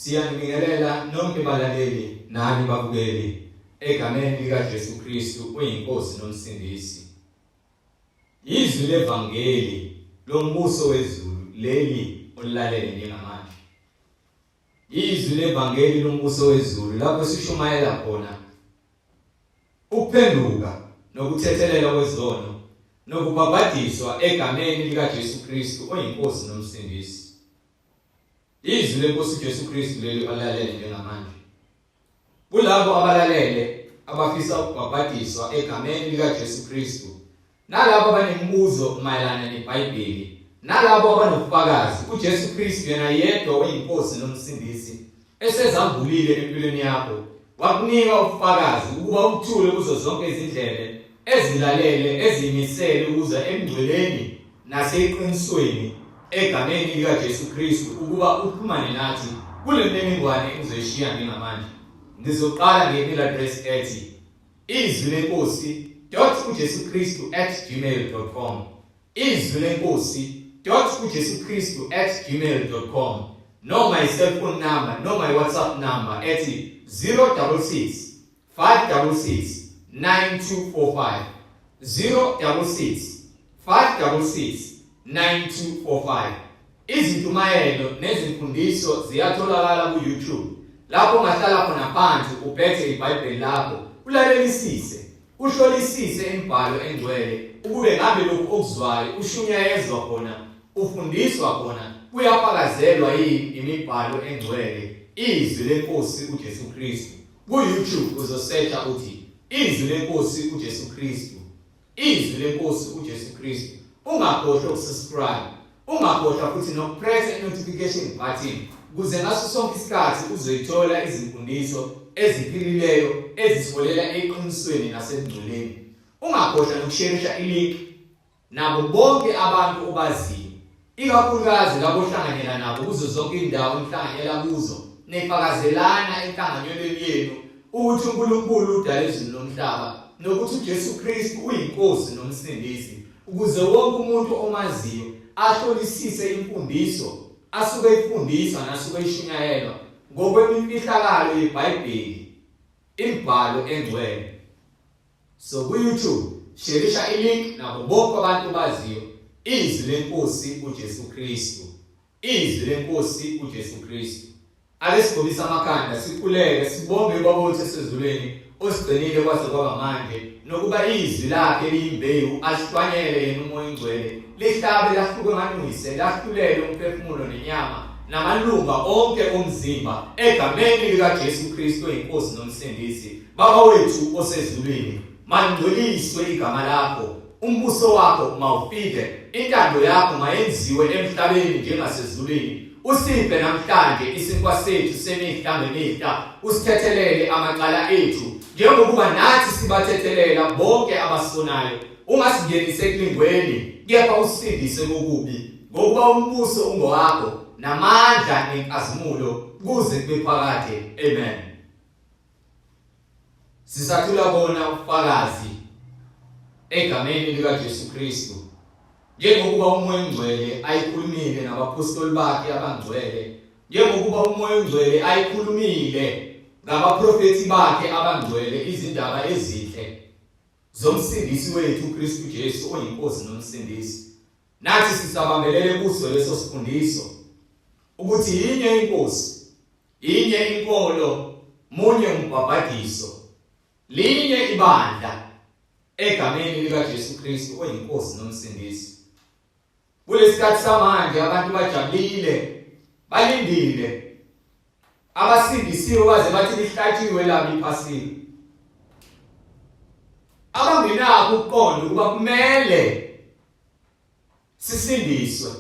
Siyanibingelela nonke balaleli nani babukeli egameni likaJesu Kristu oyiNkosi noMsindisi. Izwi levangeli lombuso wezulu leli olilalele njengamanje. Izwi levangeli lombuso wezulu lapho sishumayela khona ukuphenduka nokuthethelela kwezono nokubhabhadiswa egameni likaJesu Kristu oyiNkosi noMsindisi. Izwi leNkosi uJesu Kristu leli alalele njengamanje. Kulabo abalalele abafisa ukubhabhadiswa egameni likaJesu Kristu, nalabo abanemibuzo mayelana neBhayibheli, nalabo abanobufakazi uJesu Kristu yena yedwa oyiNkosi noMsindisi esezambulile empilweni yakho, wakunika ubufakazi ukuba ubuthule kuzo zonke izindlebe ezilalele eziyimisele ukuza emngcweleni naseqinisweni egameni likaJesu Kristu ukuba uxhumane nathi kule mininingwane engizoyishiya njengamanje. Ngizoqala nge-email address ethi izwi lenkosi dot ujesu kristu at gmail com, izwi lenkosi dot ujesu kristu at gmail com, noma i-cellphone number noma i-WhatsApp number ethi 066 566 9245, 066 566 9245. Izintshumayelo nezimfundiso ziyatholakala ku-YouTube lapho ungahlala khona phansi uphethe iBhayibheli lakho ulalelisise uhlolisise imibhalo engcwele ukube ngabe lokhu okuzwayo ushunyayezwa khona ufundiswa khona kuyafakazelwa yini imibhalo engcwele izwi lenkosi uJesu Kristu. Ku-YouTube uzosearcha uthi izwi lenkosi uJesu Kristu, izwi lenkosi uJesu Kristu. Ungakhohlwa ukusubscribe, ungakhohlwa futhi nokupressa i-notification button ukuze ngaso sonke isikhathi uzoyithola izimfundiso eziphilileyo ezisiholela eqinisweni nasebungcweleni. Ungakhohlwa nokusherisha ilink nabo bonke abantu obaziyo, ikakhulukazi labo ohlanganyela nabo kuzo zonke indawo enihlanganyela kuzo, nifakazelana enhlanganyelweni yenu ukuthi uNkulunkulu udala izulu nomhlaba nokuthi uJesu Kristu uyiNkosi noMsindisi, ukuze wonke umuntu omaziyo ahlolisise imfundiso asuke ifundiswa nasuke ishunyayelwa ngokwemimfihlakalo yeBhayibheli, imibhalo engcwele. So ku-YouTube sherisha ilink nabo bonke abantu baziyo izwi lenkosi uJesu Kristu, izwi lenkosi uJesu Kristu. Ake sigobise amakhanda sikhuleke sibonge uBaba wethu osezulwini osigcinile kwaze kwaba manje nokuba izwi lakhe liyimbewu alihlwanyele yena uMoya oNgcwele lihlabe lahluke nganuyise lahlulele umphefumulo nenyama namalunga onke omzimba egameni likaJesu Kristu oyiNkosi noMsindisi. Baba wethu osezulwini, malingcweliswe igama lakho, umbuso wakho mawufike, intando yakho mayenziwe emhlabeni njengasezulwini. Usiphe namhlanje isinkwa sethu semihla ngemihla, usithethelele amacala ethu njengokuba nathi sibathethelela bonke abasonayo. Ungasingenisi ekulingweni, kepha usisindise kokubi, ngokuba umbuso ungowakho namandla nenkazimulo kuze kube phakade. Amen. Sisathula bona ubufakazi egameni likaJesu Kristu njengokuba uMoya oNgcwele ayikhulumile nabaphostoli bakhe abangcwele, njengokuba uMoya oNgcwele ayikhulumile ngabaprofethi bakhe abangcwele izindaba ezinhle zoMsindisi wethu uKristu Jesu oyiNkosi noMsindisi. Nathi sisabambelele kuso leso sifundiso ukuthi yinye iNkosi, Inye inkolo, munye umbhabhadiso, linye ibandla egameni likaJesu Kristu oyiNkosi noMsindisi. Kulesikhathi samanje abantu bajabulile, balindile. Abasindisiwe baze bathi lihlatshiwe labo iphasika. Abangenakho ukuqonda ukuba kumele sisindiswe.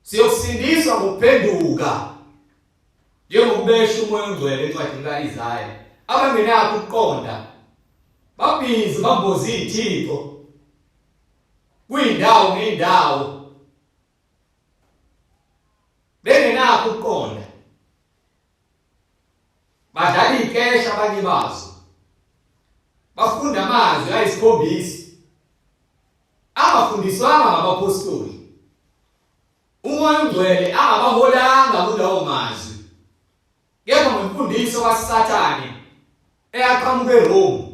Siyosindiswa ngokuphenduka njengokubesha uMoya oNgcwele encwadini ka-Isaya. Abangenakho ukuqonda babhizi bamboza iy'thixo kuyindawo ngey'ndawo bengenakho ukuqonda, badlala iy'kesha abanye bazo, bafunda amazwi ayisikhombisa angafundiswanga ngabaphostoli, uMoya oNgcwele angabaholanga kulawo mazwi. Imfundiso kaSathane eyaqhamuka eRome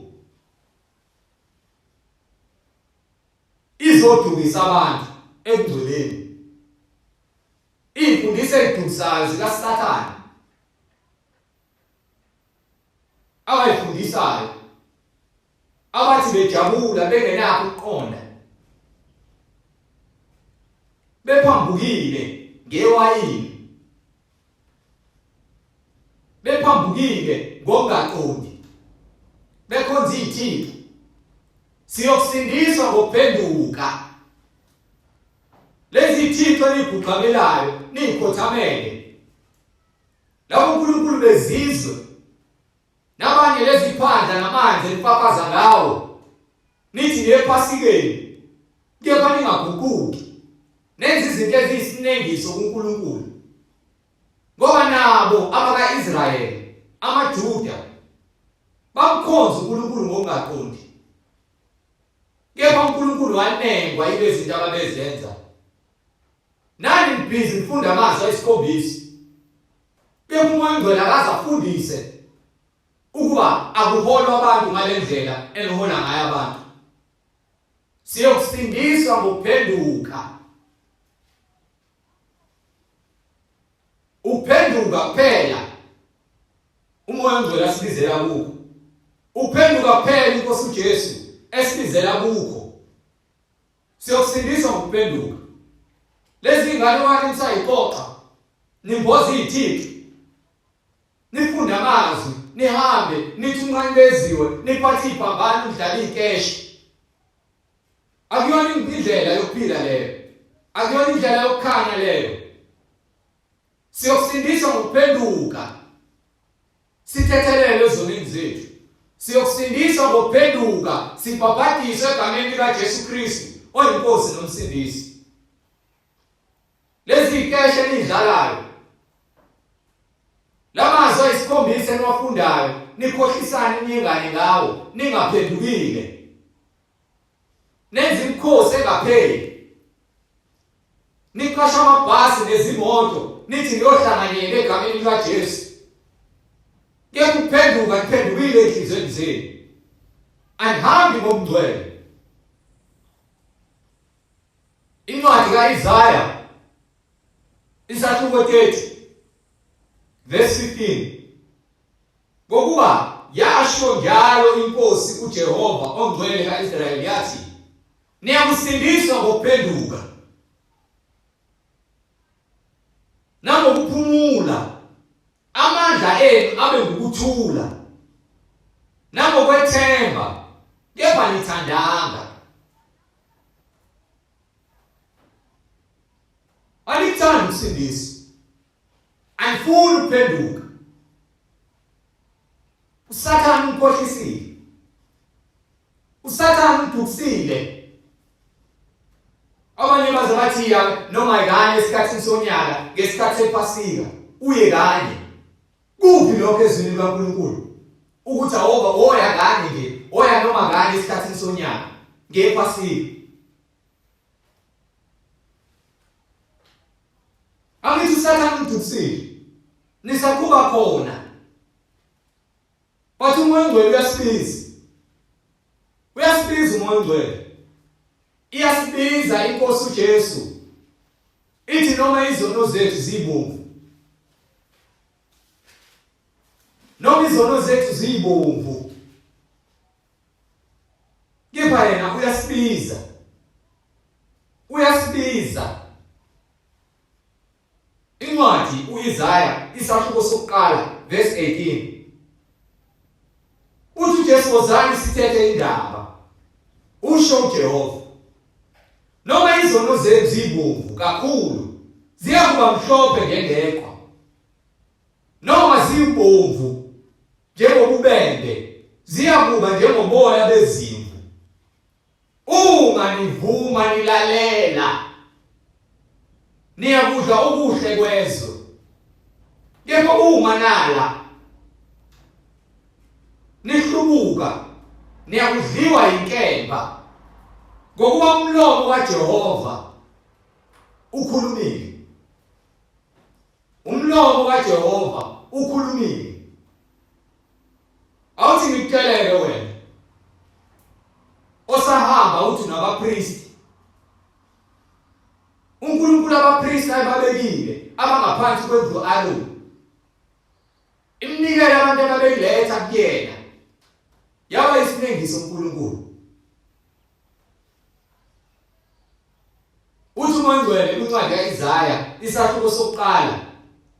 izodukisa abantu ekungcweleni. Iy'mfundiso ey'dukisayo zikaSathane abayifundisayo abathi bejabula bengenakho ukuqonda bephambukile ngewayini bephambukile ngokungaqondi bekhonza iy'thixo siyokusindiswa ngokuphenduka lezi thixo eniyigugqamelayo niyikhothamele labo nkulunkulu bezizwe nabanye leziphandla namanzi enifafaza ngawo nithi niyephasikeni kepha ningaguquki nenza izinto eziyisinengiso kuNkulunkulu ngoba nabo abaka-Israyeli amaJuda bamkhonza uNkulunkulu ngokungaqondi kepha uNkulunkulu wanengwa yilezi zinto ababezenza nani nibhizi nifunda amazwi ayisikhombisa kepha uMoya oNgcwele akaze afundise ukuba akuholwa abantu ngale ndlela enihola ngayo abantu siyokusindiswa ngokuphenduka Uphenduka kuphela uMoya oNgcwele asibizela kukho. Uphenduka kuphela inkosi uJesu esibizela kukho. Siyokusindiswa ngokuphenduka. Lezi ngane wani nisayixoxa nimboza izithixo. Nifunde amazwi, nihambe, nithi unqanqeziwe, niphathe iphambano udlala ikeshe. Akuyona indlela yokuphila leyo. Akuyona indlela yokukhanya leyo. Siyokusindiswa ngokuphenduka. Sithethelelwe ezonweni zethu. Siyokusindiswa ngokuphenduka, sibhabhadiswe egameni likaJesu Kristu oyiNkosi noMsindisi. Lezi ikeshe enidlalayo lamazwi ayisikhombisa eniwafundayo nikhohlisane niyengane ngawo ningaphendukile nenza imikhosi engapheli niqasha amabhasi nezimoto nithi niyohlanganyela egameni likaJesu kepha ukuphenduka niphendukile enhliziyweni zenu anihambi ngobungcwele Incwadi kaIsaya isahluko 30 verse 15 Ngokuba yasho njalo inkosi uJehova ongcwele kaIsrayeli yathi niyakusindiswa ngokuphenduka nangokuphumula amandla enu abe ngukuthula nangokwethemba kepha nithandanga Anikuthandi ukusindiswa. Anifuni ukuphenduka. USathane ukhohlisile. USathane udukisile. Abanye baze bathi ya noma kanye esikhathini sonyaka ngesikhathi sePhasika uye kanye. Kuphi lokho ezwini likaNkulunkulu? Ukuthi awoba oya kanye nje, oya noma kanye esikhathini sonyaka ngePhasika. Angithi uSathane umdukisile. Nisaqhuba khona. Bathi uMoya oNgcwele uyasibiza. Uyasibiza uMoya oNgcwele. Iyasibiza inkosi uJesu. Ithi noma izono zethu zibomvu. Noma izono zethu zibomvu. Kepha yena uyasibiza. Uyasibiza. Incwadi uIsaya isahluko sokuqala verse 18. Uthi uJesu wozani sithethe indaba. Usho uJehova. Noma izono zenu zibomvu kakhulu, ziyakuba mhlophe njengeqhwa. Noma zibomvu njengobubende, ziyakuba njengoboya bezimvu. Uma nivuma nilalela, niyakudla okuhle kwezwe. Kepha uma nala nihlubuka, niyakudliwa yinkemba, ngokuba umlomo kaJehova ukhulumile. Umlomo kaJehova ukhulumile. Abapristi ayebabekile abangaphansi kwendlu Aroni. Iminikelo abantu ababeyiletha kuyena yaba isinengiso kuNkulunkulu. Uthi uMoya Ongcwele kwincwadi ka-Isaya isahluko sokuqala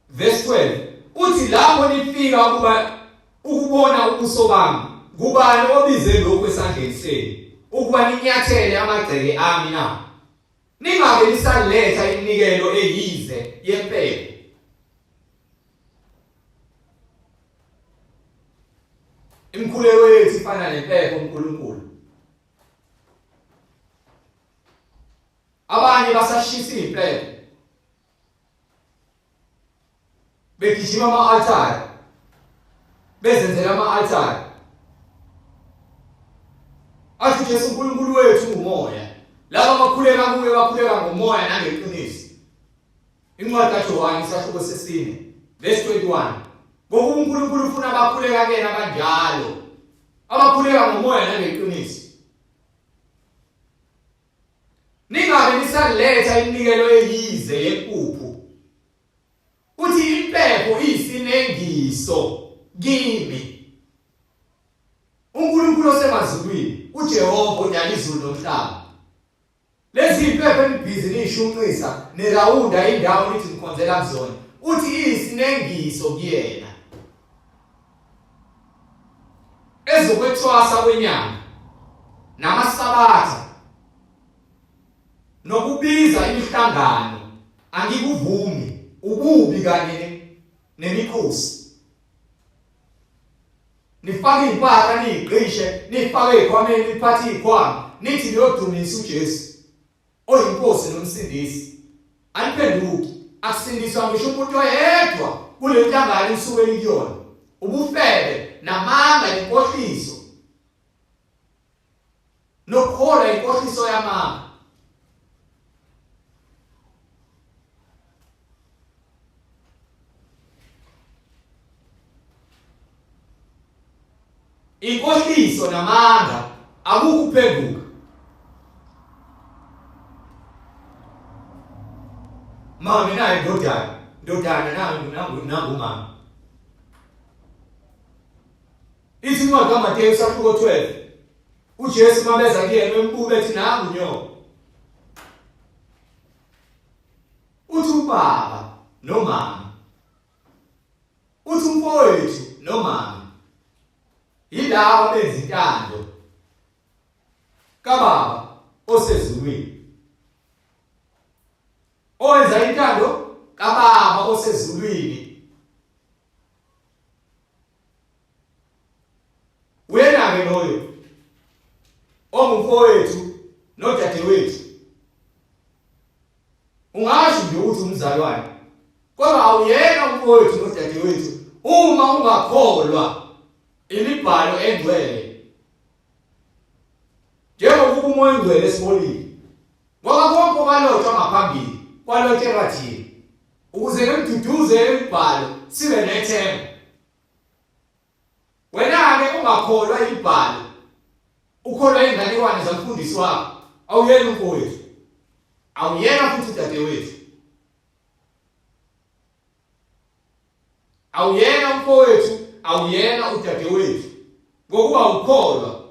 verse 12 uthi lapho nifika ukuba ukubona ubuso bami ngubani obize lokhu esandleni senu ukuba ninyathele amagceke ami na ningabe nisaletha iminikelo eyize yempepho Imikhuleko yethu ifana nempepho uNkulunkulu. Abanye basashisa izimpepho. Begijima ama-altare. Bezenzela ama-altare. Athi Jesu uNkulunkulu wethu ngumoya. Laba abakhuleka kuye bakhuleka ngomoya nangeqiniso. Incwadi kaJohane isahluko sesine verse 21. Ngokuba uNkulunkulu ufuna abakhuleka kuyena abanjalo. Abakhuleka ngomoya nangeqiniso. Ningabe nisaletha iminikelo eyize yempuphu. Uthi impepho iyisinengiso kimi. uNkulunkulu osemazulwini, uJehova odala izulu nomhlaba. Lezi impepho enibhizi niyishunqisa nirawunda indawo nithi nikhonzela kuzona. Uthi iyisinengiso kuyena. Ezokwethwasa kwenyanga namasabatha nokubiza imihlangano angikuvumi ububi kanye nemikhosi nifake impahla niyigqishe nifake ezikhwameni niphathe izikhwama nithi niyodumisa uJesu oyiNkosi noMsindisi aniphenduki akusindiswa ngisho umuntu oyedwa kule nhlangano isuke ikuyona ubufebe namanga nenkohliso nokukholwa inkohliso yamanga Inkohliso namanga akukho ukuphenduka. Mama naye ndodana, ndodana nangu nangu nangu mama. Ithi incwadi kaMateyu isahluko 12. UJesu mabeza kuyena embuka ethi nangu nyoko. Uthi ubaba nomama. Uthi umfowethu nomama. Yilabo abenza intando kababa osezulwini. Owenza intando kababa osezulwini. Uyena-ke loyo ongumfowethu nodadewethu. Ungasho nje ukuthi umzalwane, kodwa awuyena umfowethu nodadewethu uma ungakholwa imibhalo engcwele. Njengokuba uMoya oNgcwele esibolile. Ngoba konke okwalotshwa ngaphambili kwalotshelwa thina ukuze ngemduduzo yemibhalo sibe nethemba. Wena-ke ungakholwa imibhalo, ukholwa inganekwane zamfundisi wakho, awuyena umfowethu, awuyena futhi udadewethu. Awuyena umfowethu, awuyena udadewethu, ngokuba ukholwa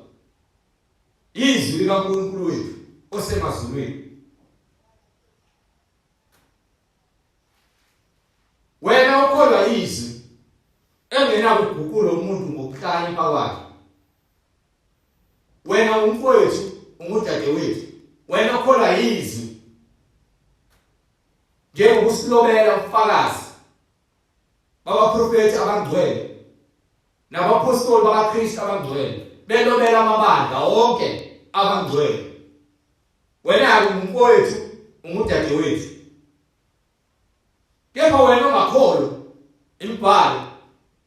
izwi likaNkulunkulu wethu osemazulwini. Wena ukholwa izwi engenakuguqula umuntu ngokuhlakanipha kwakhe. Wena umfowethu, ungudadewethu. Wena ukholwa izwi njengokusilobela ubufakazi babaprofethi abangcwele nabaphostoli bakaKristu abangcwele belobela amabandla wonke abangcwele. Wena-ke ungumfowethu, ungudadewethu. Kepha wena ongakholwa imibhalo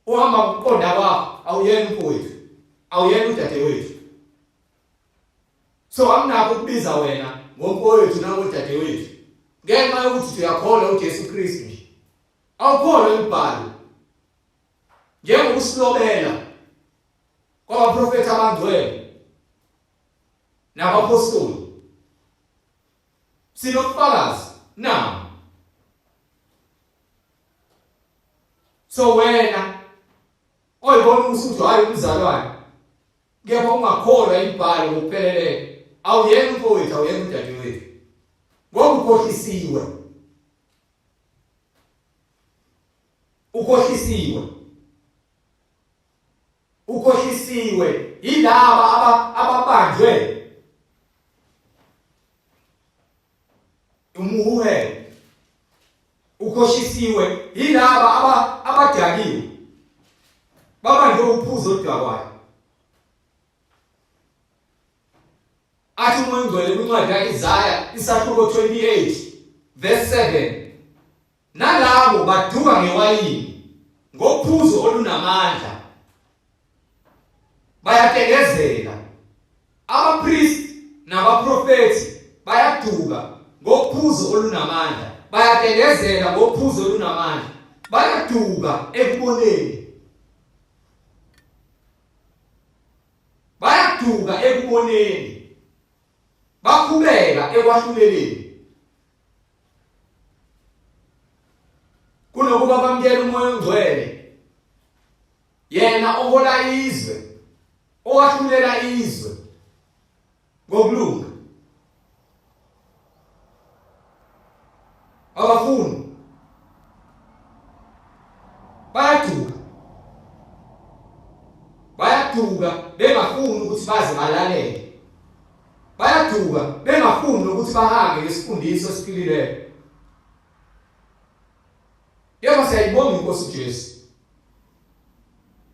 uhamba ngokuqonda kwakho awuyena umfowethu, awuyena udadewethu. So anginakho ukubiza wena ngomfowethu nangodadewethu ngenxa yokuthi uyakholwa uJesu Kristu nje. Awukholwa imibhalo njengokusilobela kwabaprofethi abangcwele nabaphostoli. Sinobufakazi na? So wena oyibona ukuthi hayi umzalwane kepha ungakholwa imibhalo ngokupheleleyo, awuyena umfowethu, awuyena udadewethu, ngoba ukhohlisiwe. Ukhohlisiwe. Ukhohlisiwe yilaba ababanjwe umuhuhelo. Ukhohlisiwe yilaba abadakiwe. Babanjwe uphuzo oludakwayo. Athi uMoya oNgcwele kwincwadi ka-Isaya isahluko 28 verse 7, nalabo baduka ngewayini ngophuzo olunamandla, bayatekezela. Abapristi nabaprofethi bayaduka ngophuzo olunamandla, bayatekezela ngophuzo olunamandla, bayaduka ekuboneni. Bayaduka ekuboneni, bakhubeka ekwahluleleni. Kunokuba bamukele uMoya oNgcwele, yena ohola izwe, owahlulela izwe ngokulunga. Abafuni, bayaduka, bayaduka bengafuni ukuthi baze balalele, bayaduka bengafuni ukuthi bahambe ngesifundiso esiphilileyo. Kepha siyayibonga iNkosi uJesu,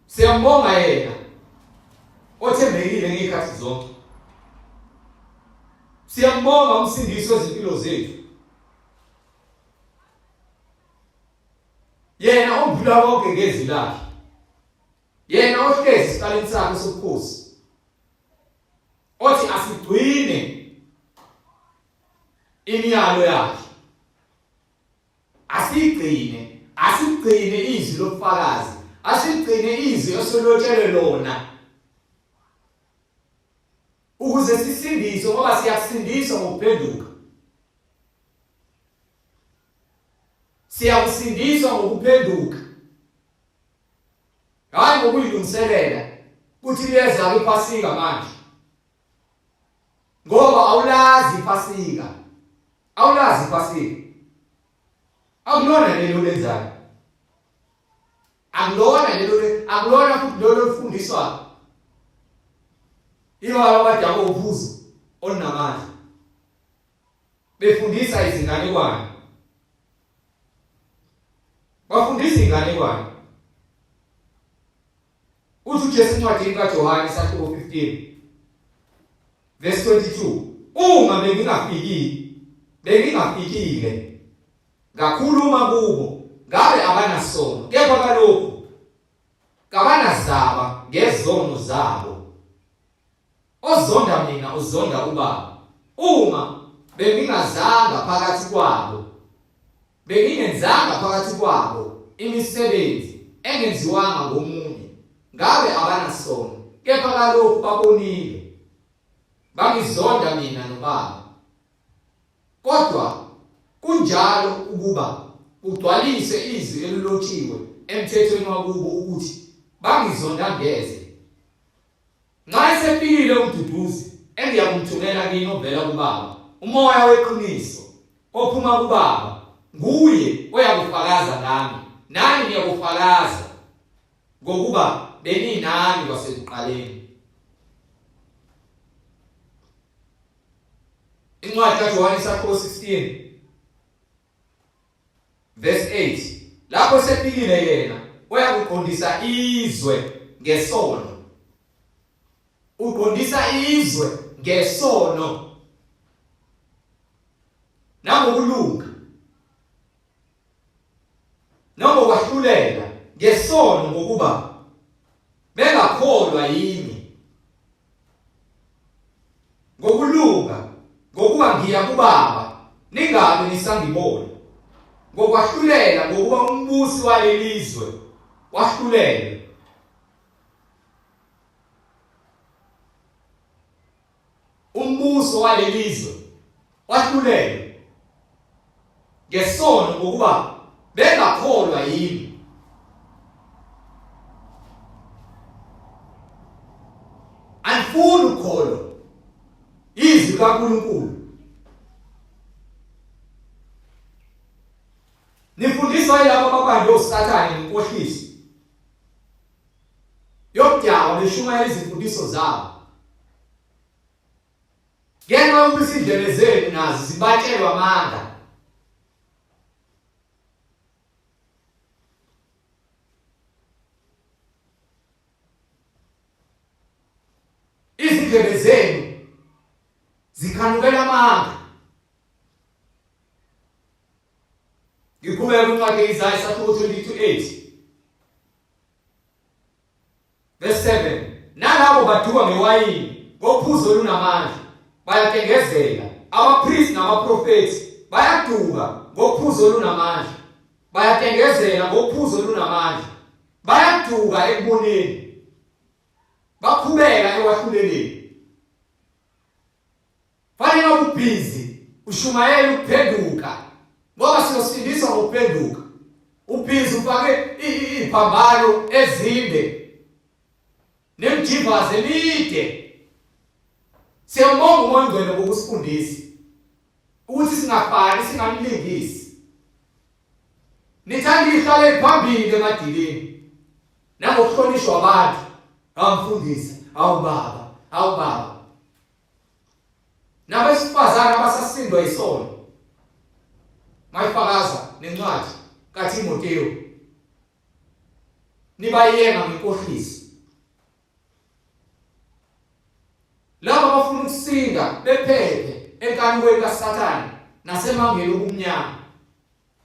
siyambonga yena othembekile ngezikhathi zonke, siyambonga umsindisi wezimpilo zethu, yena ondlula konke ngezwi lakhe, yena ohlezi esiqaleni sakhe sobukhosi, othi asigcine imiyalo yakhe, asigcine, asigcine izwi lobufakazi, asigcine izwi esilotshelwe lona ukuze sisindiswe, ngoba siyakusindiswa ngokuphenduka. Siyakusindiswa ngokuphenduka, hayi ngokuyilungiselela kuthi liyeza iPhasika manje, ngoba awulazi iPhasika, awulazi iPhasika, akulona lelo lenzayo, akulona lelo, akulona futhi lolo olufundiswayo. Iwaba abadakwa uphuzo olunamandla, befundisa izinganekwane, bafundisa inganekwane. Uthi uJesu encwadini kaJohane isahluko 15 verse 22, uma bengingafikile, bengingafikile ngakhuluma kubo, ngabe abanasono, kepha kalokhu kabanazaba ngezono zabo. Ozonda mina uzonda uBaba. Uma bengingazanga phakathi kwabo, bengingenzanga phakathi kwabo imisebenzi engenziwanga ngomunye, ngabe abanasono, kepha kalokhu babonile, bangizonda mina noBaba. Kodwa kunjalo ukuba kugcwalise izwi elilotshiwe emthethweni wakubo ukuthi bangizonda ngeze. Nxa esefikile uMduduzi, engiyakumthumela kini ovela kuBaba, uMoya weqiniso, ophuma kuBaba, nguye oyakufakaza ngami, nani niyakufakaza, ngokuba beninami kwasekuqaleni. Incwadi kaJohane isahluko 16 Verse 8 Lapho sefikile yena uyakuqondisa izwe ngesono. Uqondisa izwe ngesono nangokulunga nangokwahlulela, ngesono ngokuba bengakholwa yimi, ngokulunga ngokuba ngiya kuBaba ningabe nisangibona, ngokwahlulela ngokuba umbusi walelizwe wahlulelwe. Umbuso walelizwe wahlulelwe ngesono ngokuba bengakholwa yimi. likaNkulunkulu. Nifundiswa yilabo ababanjwe uSathane ngenkohliso yokudakwa beshumayela izimfundiso zabo. Ngenxa yokuba izindlebe zenu nazo zibatshelwa amanga. Izindlebe zenu zikhanukela amanga. Ngiqhubeka kwincwadi ka-Isaya isahluko 22:8. Verse 7 Nalabo baduka ngewayini ngophuzo olunamandla bayatengezela abapristi nabaprofethi bayaduka ngophuzo olunamandla bayatengezela ngophuzo olunamandla bayaduka ekuboneni bakhubeka ekwahluleleni Fanele ubhizi ushumayela ukuphenduka ngoba siyosindiswa ngokuphenduka. Ubhizi ufake iziphambano ezinde nemijivazi emide. Siyambonga uMoya oNgcwele ngokusifundisa ukuthi singafani singamlingisi. Nithanda ihlale phambili emadilini nangokuhlonishwa abantu. Awumfundisi, awubaba, awubaba. Nabesifazane abasasindwa isono. Mayifakaza nencwadi kaTimoteyu. Nibayenga ngenkohliso. Laba abafuna ukusinda bephephe enkanukweni kaSathane nasemangeni obumnyama.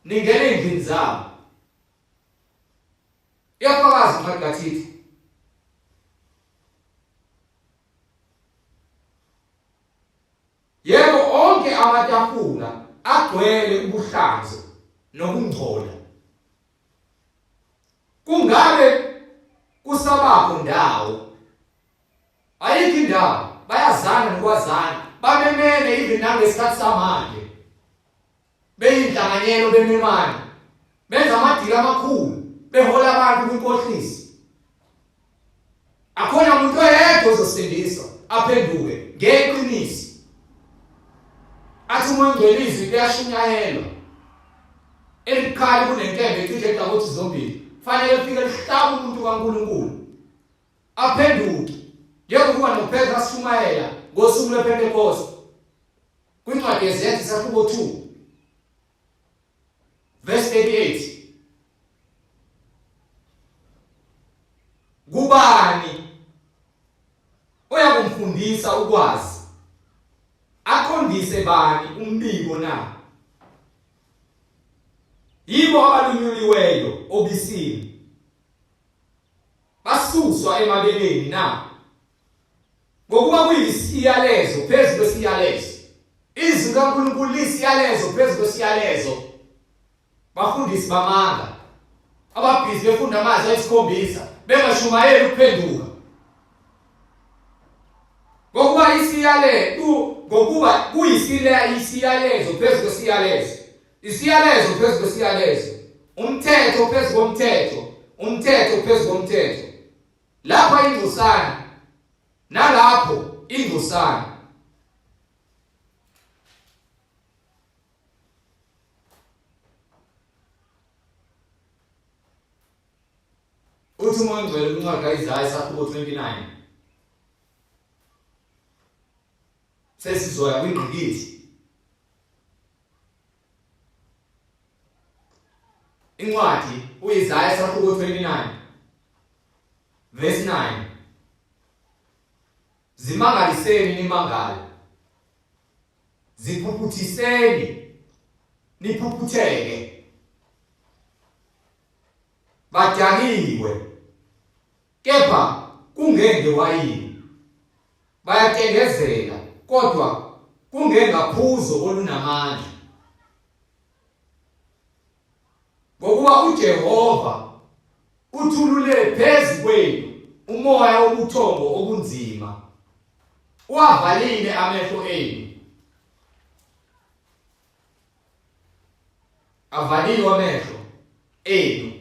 Ningena ezindlini zabo. Iyafakaza incwadi kaThithu. Yebo, onke amatafula agcwele ubuhlanzo nokungcola. Kungabe kusabakho ndawo. Ayikho indawo, bayazana nokwazana, bamemene even nangesikhathi samanje. Beyinhlanganyelo bememana. Benza amadili amakhulu, behola abantu kwinkohliso. Akhona umuntu oyedwa ozosindiswa aphenduke ngeqiniso. Athi uMoya oNgcwele izwi liyashunyayelwa. Elibukhali kunenkemba ecija inhlangothi zombili. Fanele lifike lihlabe umuntu kaNkulunkulu. Aphenduke. Njengokuba noPetru ashumayela ngosuku lwePentekoste. Kwincwadi yeZenzo isahluko 2 verse 38 Kubani oyakumfundisa ukwazi aqondise bani umbiko na Yibo abalunyuliweyo obisini basuswa emabeleni na Ngokuba kuyisiyalezo phezu kwesiyalezo. Izwi kaNkulunkulu lisiyalezo phezu kwesiyalezo. Bafundisi bamanga. Ababhizi befunda amazwi ayisikhombisa bengashumayeli ukuphenduka. Ngokuba isiyale ngokuba kuyisile isiyalezo phezu kwesiyalezo. Isiyalezo phezu kwesiyalezo. Umthetho phezu komthetho. Umthetho phezu komthetho. Lapha ingcosana nalapho ingcosana. Uthi uMoya oNgcwele kwincwadi kaIsaya isahluko 29 sesizoya kwingqikithi Incwadi uIsaya isahluko 29 verse 9 Zimangaliseni nimangale Ziphuputhiseni niphuphutheke Badakiwe kepha kungenge wayini bayatengezela kodwa kungengaphuzo olunamandla Ngokuba uJehova uthulule phezu kwenu umoya wobuthongo obunzima, uwavalile amehlo enu. Avaliwe amehlo enu.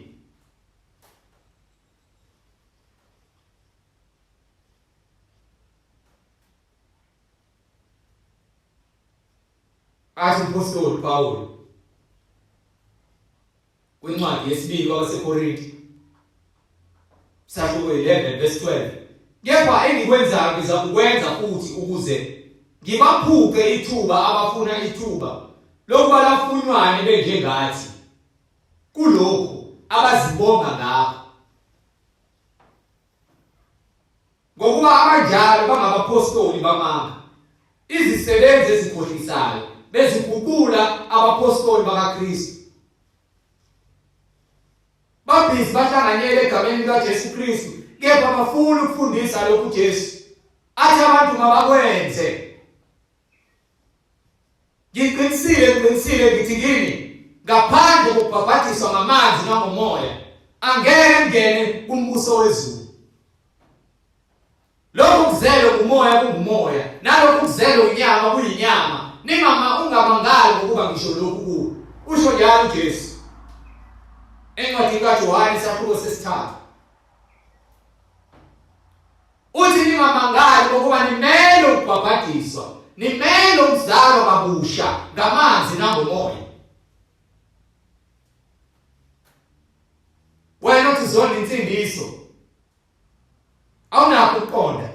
Athi umpostoli Paul kwincwadi yesibili kwabaseKorinte sahluko 11 verse 12 kepha engikwenzayo ngizakukwenza futhi ukuze ngibaphuce ithuba abafuna ithuba lokuba lafunywane benjengathi kulokhu abazibonga ngakho Ngokuba abanjalo bangabaphostoli bamanga, izisebenzi ezikhohlisayo, beziguqula abaphostoli bakaKristu. Babhizi bahlanganyele egameni likaJesu Kristu, kepha bafuna ukufundisa lokhu Jesu athi abantu mabakwenze. Ngiqinisile, ngiqinisile ngithi kini, ngaphandle kokubhabhadiswa ngamanzi nangomoya, angeke ngene kumbuso wezulu. Lokhu kuzelwe ngumoya kungumoya, nalokhu kuzelwe inyama kuyinyama. Ningama ungamangali ngokuba ngisho lokhu kuwe. Usho njalo uJesu. Encwadini kaJohane isahluko sesithathu. Uthi ningamangali ngokuba nimele ukubhabhadiswa, nimele ukuzalwa kabusha ngamanzi nangomoya. Wena uthi zonke insindiso awunakho ukuqonda.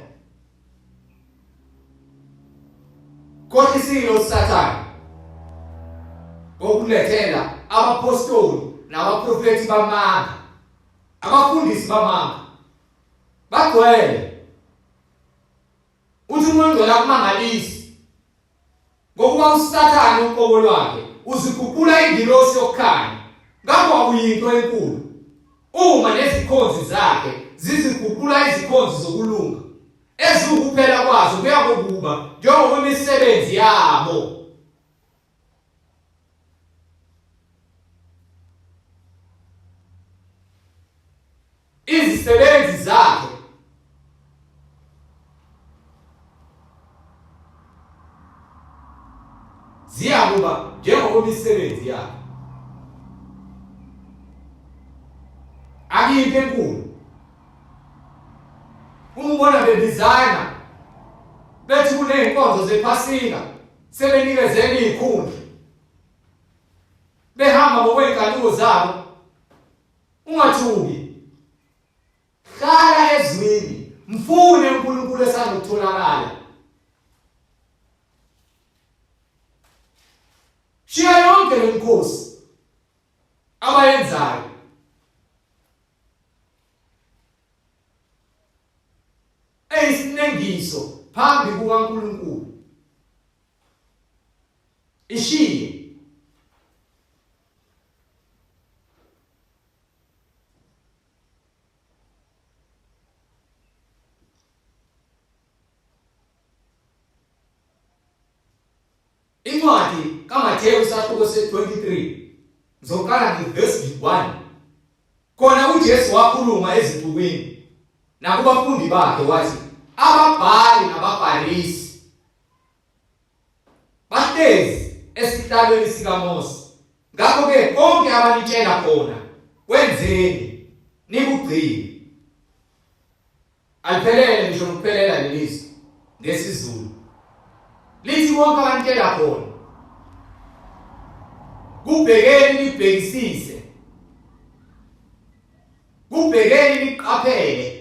Khohlisile uSathane ngokulethela abapostoli nabaprofethi bamanga, abafundisi bamanga. Bagcwele. Uthi uMoya oNgcwele akumangalisi. Ngokuba uSathane uqobo lwakhe uziguqula ingilosi yokukhanya. Ngakho akuyinto enkulu uma nezikhonzi zakhe ziziguqula izikhonzi zokulunga eziwukuphela kwazo kuyakuba njengokwemisebenzi yabo. Izisebenzi zakhe ziyakuba njengokwemisebenzi yakhe. Akuyinto enkulu uma ubona bebizana bethi kuney'nkonzo zephasika sebenikezela iy'khundla behamba ngokwey'nkanuko zabo. Ungathuki. Hlala ezwini. Mfune uNkulunkulu esandukutholakala. Shiya yonke le mikhosi abayenzayo. Eyisinengiso phambi kukaNkulunkulu. Ishiye. Incwadi kaMathewu isahluko se-23 ngizoqala ngevesi 1. Khona uJesu wakhuluma ezixukwini nakubafundi bakhe wathi ababhali nabaFarisi Bahlezi esihlalweni sikaMose. Ngakho-ke konke abanitshela khona kwenzeni, nikugcine. Aliphelele ngisho nokuphelela lelizwi ngesiZulu. Lithi konke abanitshela khona kubhekeni nibhekisise, kubhekeni niqaphele.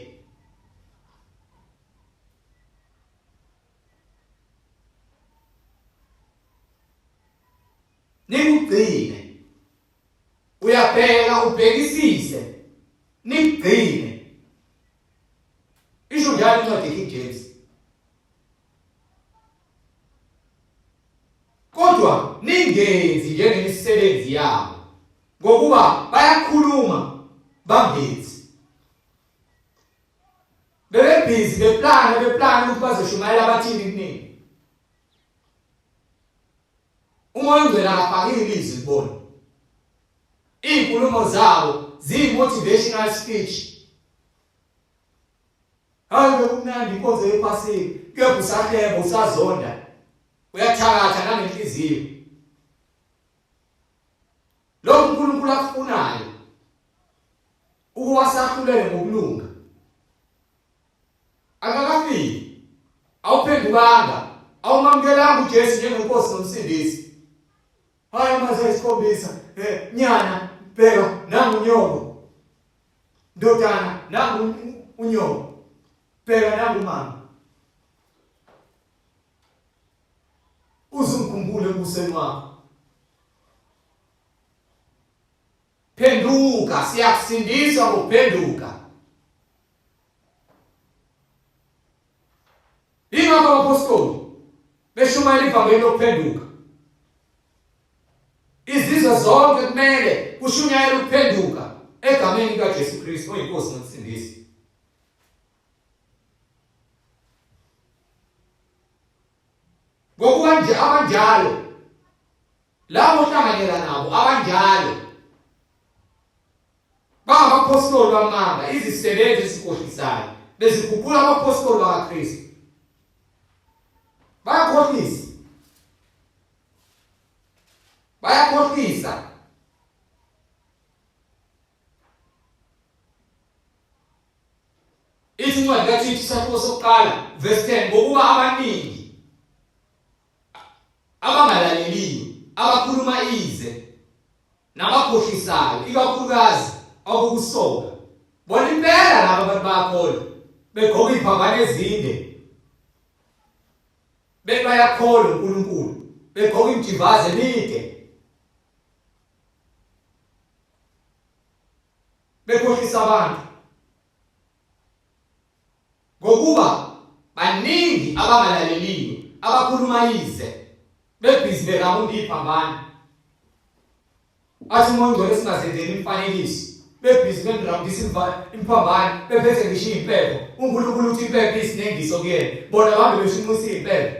Nikugcine. Uyabheka ubhekisise. Nikugcine. Isho njalo incwadi yeKing James. Kodwa ningenzi njengemisebenzi yabo ngokuba bayakhuluma bangenzi. Bebebhizi beplana beplana ukuthi bazoshumayela bathini kunini. Umoya ongcwele akafakile izwi kubona. Izinkulumo zabo ziyi-motivational speech. Hayi bekumnandi inkonzo yePhasika, kepha usahleba usazonda. Uyathakatha nangenhliziyo. Lokhu uNkulunkulu akufunayo ukuba sahlulele ngokulunga. Akakafiki. Awuphendukanga, awumamukelanga uJesu njengeNkosi noMsindisi. Hayi amazwi ayisikhombisa. Nyana bheka nangu unyoko. Ndodana nangu unyoko. Bheka nangu mama. Uzungikhumbule embusweni wakho. Phenduka, siyakusindiswa ngokuphenduka. Ingakho abaphostoli beshumayela ivangeli lokuphenduka. Izizwe zonke kumele kushunyayelwe ukuphenduka egameni likaJesu Kristu oyiNkosi noMsindisi. Ngokuba nje abanjalo labo ohlanganyela nabo abanjalo bangabaphostoli bamanga, izisebenzi ezikhohlisayo, beziguqula abaphostoli bakaKristu. Bayakhohlisa, bayakhohlisa. Ithi incwadi kaThithu isahluko sokuqala verse 10 ngokuba abaningi abangalaleliyo abakhuluma ize nabakhohlisayo ikakhulukazi okukusoka bona impela laba abantu bayakholwa begqoka iziphambano ezinde bethi bayakholwa uNkulunkulu begqoka imijivazo emide bekhohlisa abantu Ngokuba baningi abangalaleliyo, abakhuluma ize, bebhizi berawunda iphambano. Athi uMoya oNgcwele singazenzeli imifanekiso, bebhizi bendrawundisa imphambano, bephethe ngisho iy'mpepho. UNkulunkulu uthi impepho iyisinengiso kuyena. Bona bahambe beshunqisa iy'mpepho,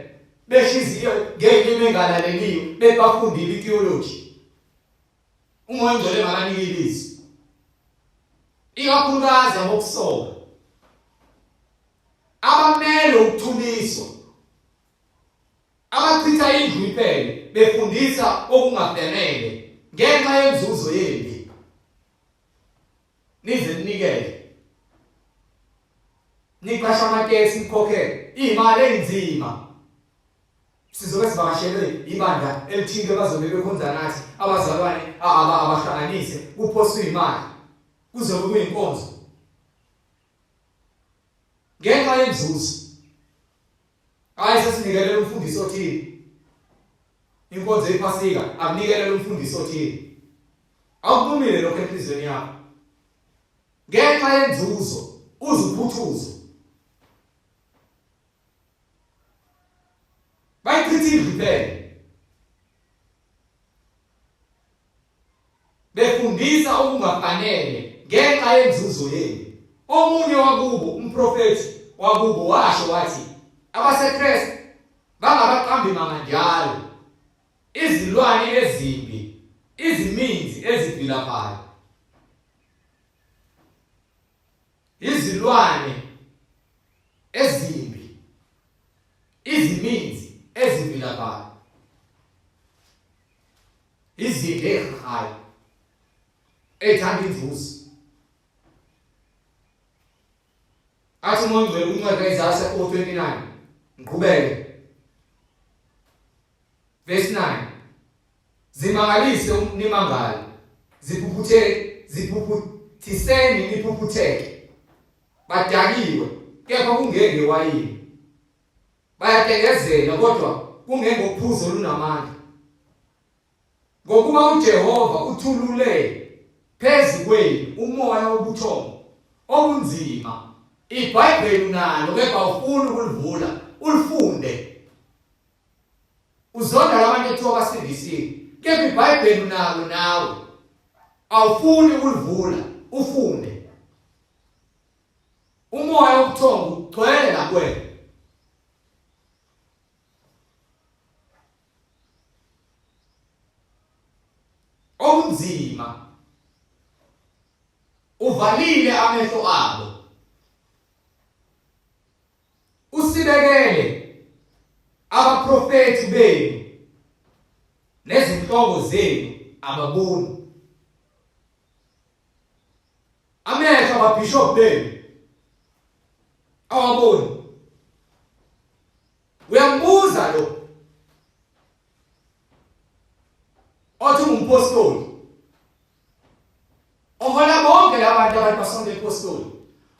beshiziyo ngey'limi engalaleliyo, bethi bafundile i-theology. UMoya oNgcwele makanike ilizwi. Ikakhulukazi abokusoka. Abamele ukuthuliswa. Abachitha indlu iphele befundisa okungafanele ngenxa yenzuzo yempi. Nize ninikele. Niqasha amatekisi nikhokhele imali einzima. Sizobe sivakashelwe ibandla elithile bazobe bekhonza nathi abazalwane abahlanganise kuphoswe imali kuzobe kuyinkonzo ngenxa yenzuzo. Hayi sesinikelela umfundisi othile inkonzo yephasika, akunikelela umfundisi othile. Awukumile lokho enhliziyweni yakho ngenxa yenzuzo uzuphuthuzo Bayichitha indlu phela. Befundisa okungafanele ngenxa yenzuzo yenu. Omunye wakubo, umprofethi wakubo washo wathi abaseKristu bangabaqambi manga njalo. Izilwane ezimbi, iziminzi ezivilaphayo. Izilwane ezimbi, iziminzi ezivilaphayo, izinto ezihahayo ey'thanda inzuzo. Athi uMoya oNgcwele kwincwadi kaIsaya 4:29, ngiqhubeke verse 9 Zimangalise nimangale, ziphuphutheke, ziphuphuthiseni niphuphutheke. Badakiwe, kepha kungengewayini. Bayatengezela, kodwa kungengophuzo olunamandla. Ngokuba uJehova uthulule phezu kwenu umoya wobuthongo obunzima. IBhayibheli unalo, kepha awufuni ukulivula ulifunde. Uzonda labantu ekuthiwa basindisiwe, kepha iBhayibheli unalo nawe. Awufuni ukulivula ufunde. Umoya wobuthongo ugcwele la kuwena. Okunzima uvalile amehlo abo. Usibekele abaprofethi benu nezinhloko zenu ababoni. Amehlo ababhishobhi benu awaboni. Uyambuza lo. Othi ungumpostoli. Ohola bonke labantu abantu basonta epostoli.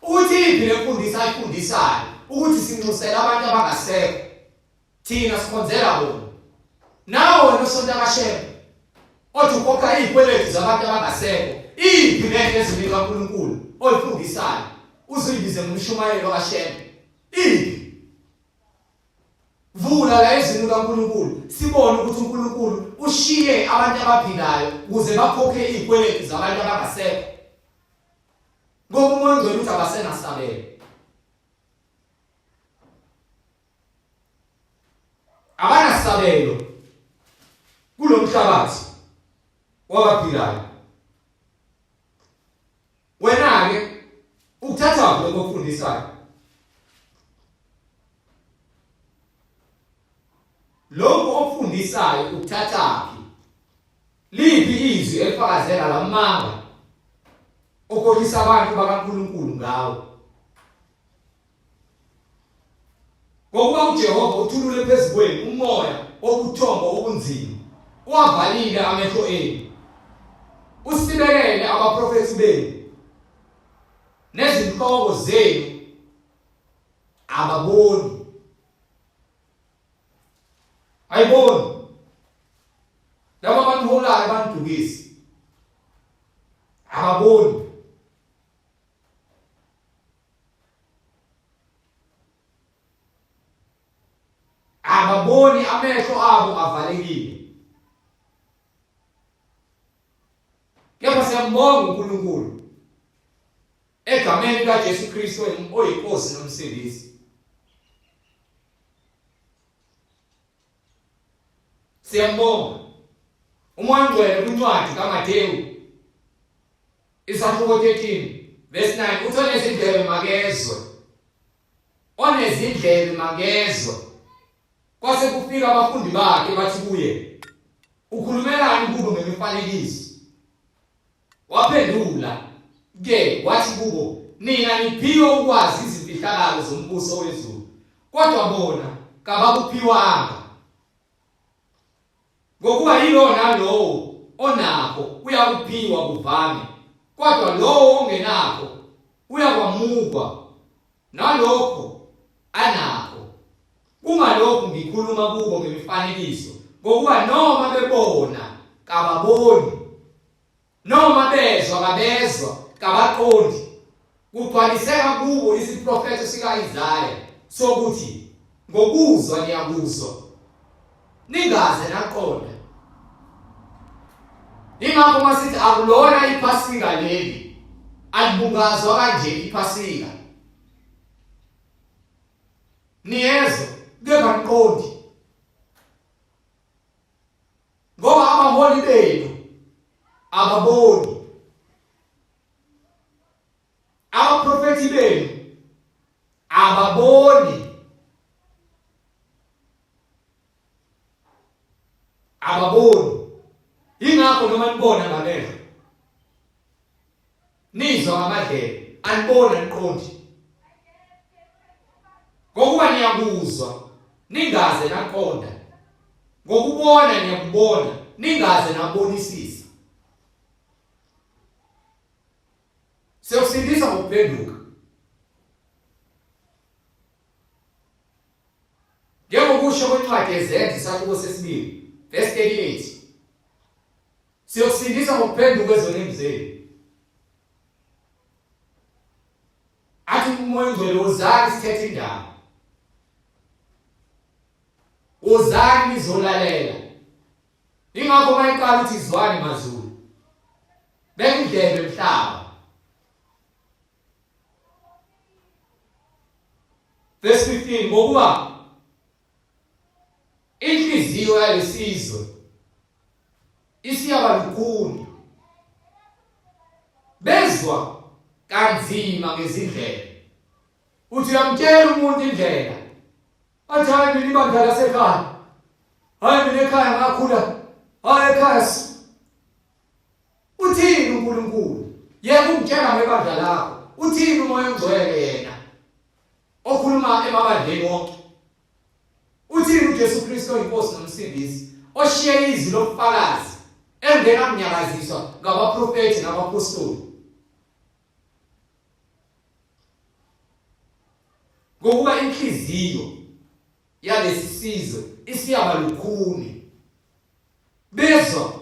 Ukuthi iphi lemfundiso ayifundisayo ukuthi sinxusela abantu abangasekho. Thina sikhonzela bona. Nawe wena osonta kaShembe othi ukhokha izikweletu zabantu abangasekho. Iphi lento ezwini likaNkulunkulu oyifundisayo? Uzuyibize ngomshumayelo kaShembe. Iphi? Vula la ezwini likaNkulunkulu sibone ukuthi uNkulunkulu ushiye abantu abaphilayo ukuze bakhokhe izikweletu zabantu abangasekho. Ngoba uMoya oNgcwele uthi abasenasabelo. Abanasabelo kulomhlabathi wabaphilayo. Wena-ke ukuthatha lokho okufundisayo. Lokhu okufundisayo ukuthathaphi? Liphi izwi elifakazela lamanga okhohlisa abantu bakaNkulunkulu ngawo? Ngokuba uJehova uthulule phezu kwenu umoya wobuthongo obunzima, uwavalile amehlo enu, usibekele abaprofethi benu nezinhloko zenu ababoni. Ayiboni. Laba baniholayo banidukisa. Ababoni. Ababoni, amehlo abo avalekile. Kepha siyambonga uNkulunkulu egameni likaJesu Kristu oyiNkosi noMsindisi. Siyambonga. UMoya oNgcwele kwincwadi kaMatewu Isahluko 13 verse 9 uthi onezindlebe makezwe. Onezindlebe makezwe. Kwase kufika abafundi bakhe bathi kuye, ukhulumelani kubo ngemifanekiso? Waphendula ke wathi kubo, nina niphiwe ukwazi izimfihlakalo zombuso wezulu, kodwa bona kabakuphiwanga. Ngokuba yilowo nalowo onakho uyakuphiwa kuvame, kodwa lowo ongenakho uyakwamukwa nalokho anakho. Kungalokhu ngikhuluma kubo ngemifanekiso, ngokuba noma bebona kababoni, Noma bezwa kabezwa, kabaqondi. Kugcwaliseka kubo isiprofetho sika-Isaya sokuthi, Ngokuzwa niyakuzwa, ningaze naqonda. Ingakho uma sithi akulona iPhasika leli, alibungazwa kanje iPhasika. Niyezwa, kepha niqondi. Ngoba abaholi benu ababoni, abaprofethi benu ababoni, ababoni. Yingakho noma nibona ngamehlo Nizwa ngamadlebe, aniboni aniqondi. Ngokuba niyakuzwa, ningaze naqonda. Ngokubona niyakubona, ningaze nabonisisa. Siyokusindisa ngokuphenduka. Njengokusho kwencwadi yeZenzo isahluko sesibili, verse 38. Siyokusindisa ngokuphenduka ezonweni zenu. Athi uMoya oNgcwele wozani sithethe indaba. Wozani nizolalela. Ingakho mayiqala uthi zwani mazulu. Beka indlebe mhlaba. Verse 15 ngokuba Inhliziyo yalesizwe isiyaba lukhuni. Bezwa kanzima ngezindlela. Uthi uyamtshela umuntu indlela. Athi hayi mina ibandla lasekhaya. Hayi mina ekhaya ngakhula. Hayi ekhaya Uthini uNkulunkulu? Yeka ukutshela ngebandla lakho. Uthini uMoya oNgcwele yena? Okhuluma emabandleni wonke. Uthini uJesu Kristu oyiNkosi noMsindisi, oshiye izwi lobufakazi Engenakunyakaziswa ngabaprofethi nabapostoli. Ngokuba inhliziyo yalesi sizwe isiyaba lukhuni. Bezwa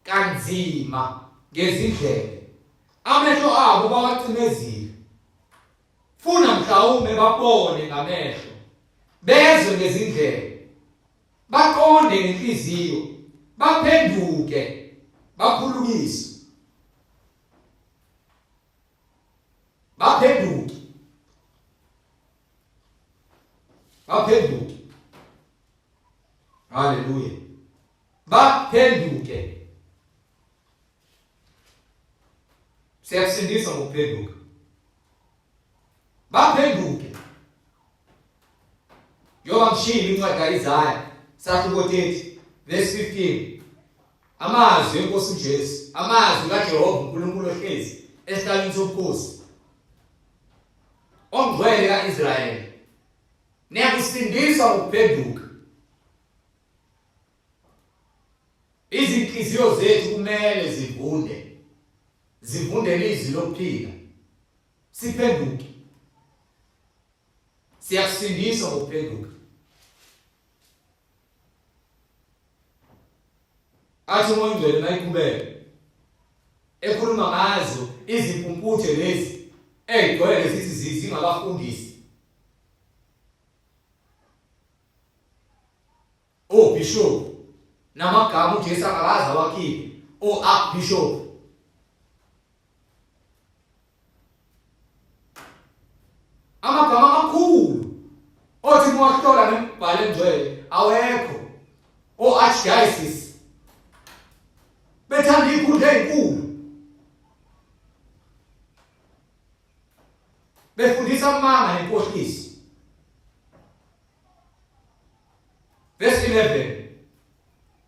kanzima ngezindlebe. Amehlo abo bawacimezile. Funa mhlawumbe babone ngamehlo, bezwe ngezindlebe, baqonde ngenhliziyo, baphenduke, baphulukiswe. Baphenduke. Baphenduke. Haleluya. Baphenduke. Siyasindiswa ngokuphenduka. Baphenduke. Njengoba ngishilo incwadi kaIsaya sahluko 30 verse 15. Amazwi enkosi uJesu, amazwi kaJehova uNkulunkulu ohlezi esihlalweni sobukhosi. Ongcwele kaIsrayeli. Niyakusindiswa ngokuphenduka. Izinhliziyo zethu kumele zivunde. Zivunde izwi lokuphila. Siphenduke. Siyakusindiswa ngokuphenduka. Athi uMoya oNgcwele mayiqhubeka ekhuluma ngazo izimpumputhe lezi ey'gcwele zithi zingabafundisi obishop namagama uJesu akakaze awakhiphe o-archbishop amagama amakhulu othi muwahlola nembhalo engcwele awekho o-archdiocese bethanda iy'khundla ey'nkulu befundisa amanga nenkohliso. Verse 11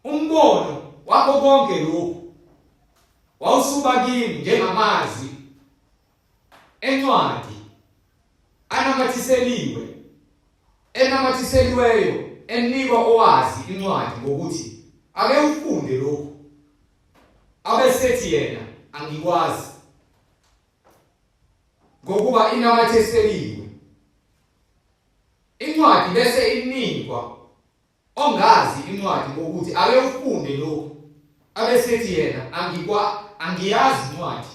Umbono wakho konke lokhu wawusuba kimi njengamazwi encwadi anamathiseliwe enamathiseliweyo enikwa owazi incwadi ngokuthi ake ufunde lokhu abesethi yena angikwazi ngokuba inamathiseliwe Incwadi bese inikwa ongazi incwadi ngokuthi ake ufunde lokhu abesethi yena angikwa angiyazi incwadi.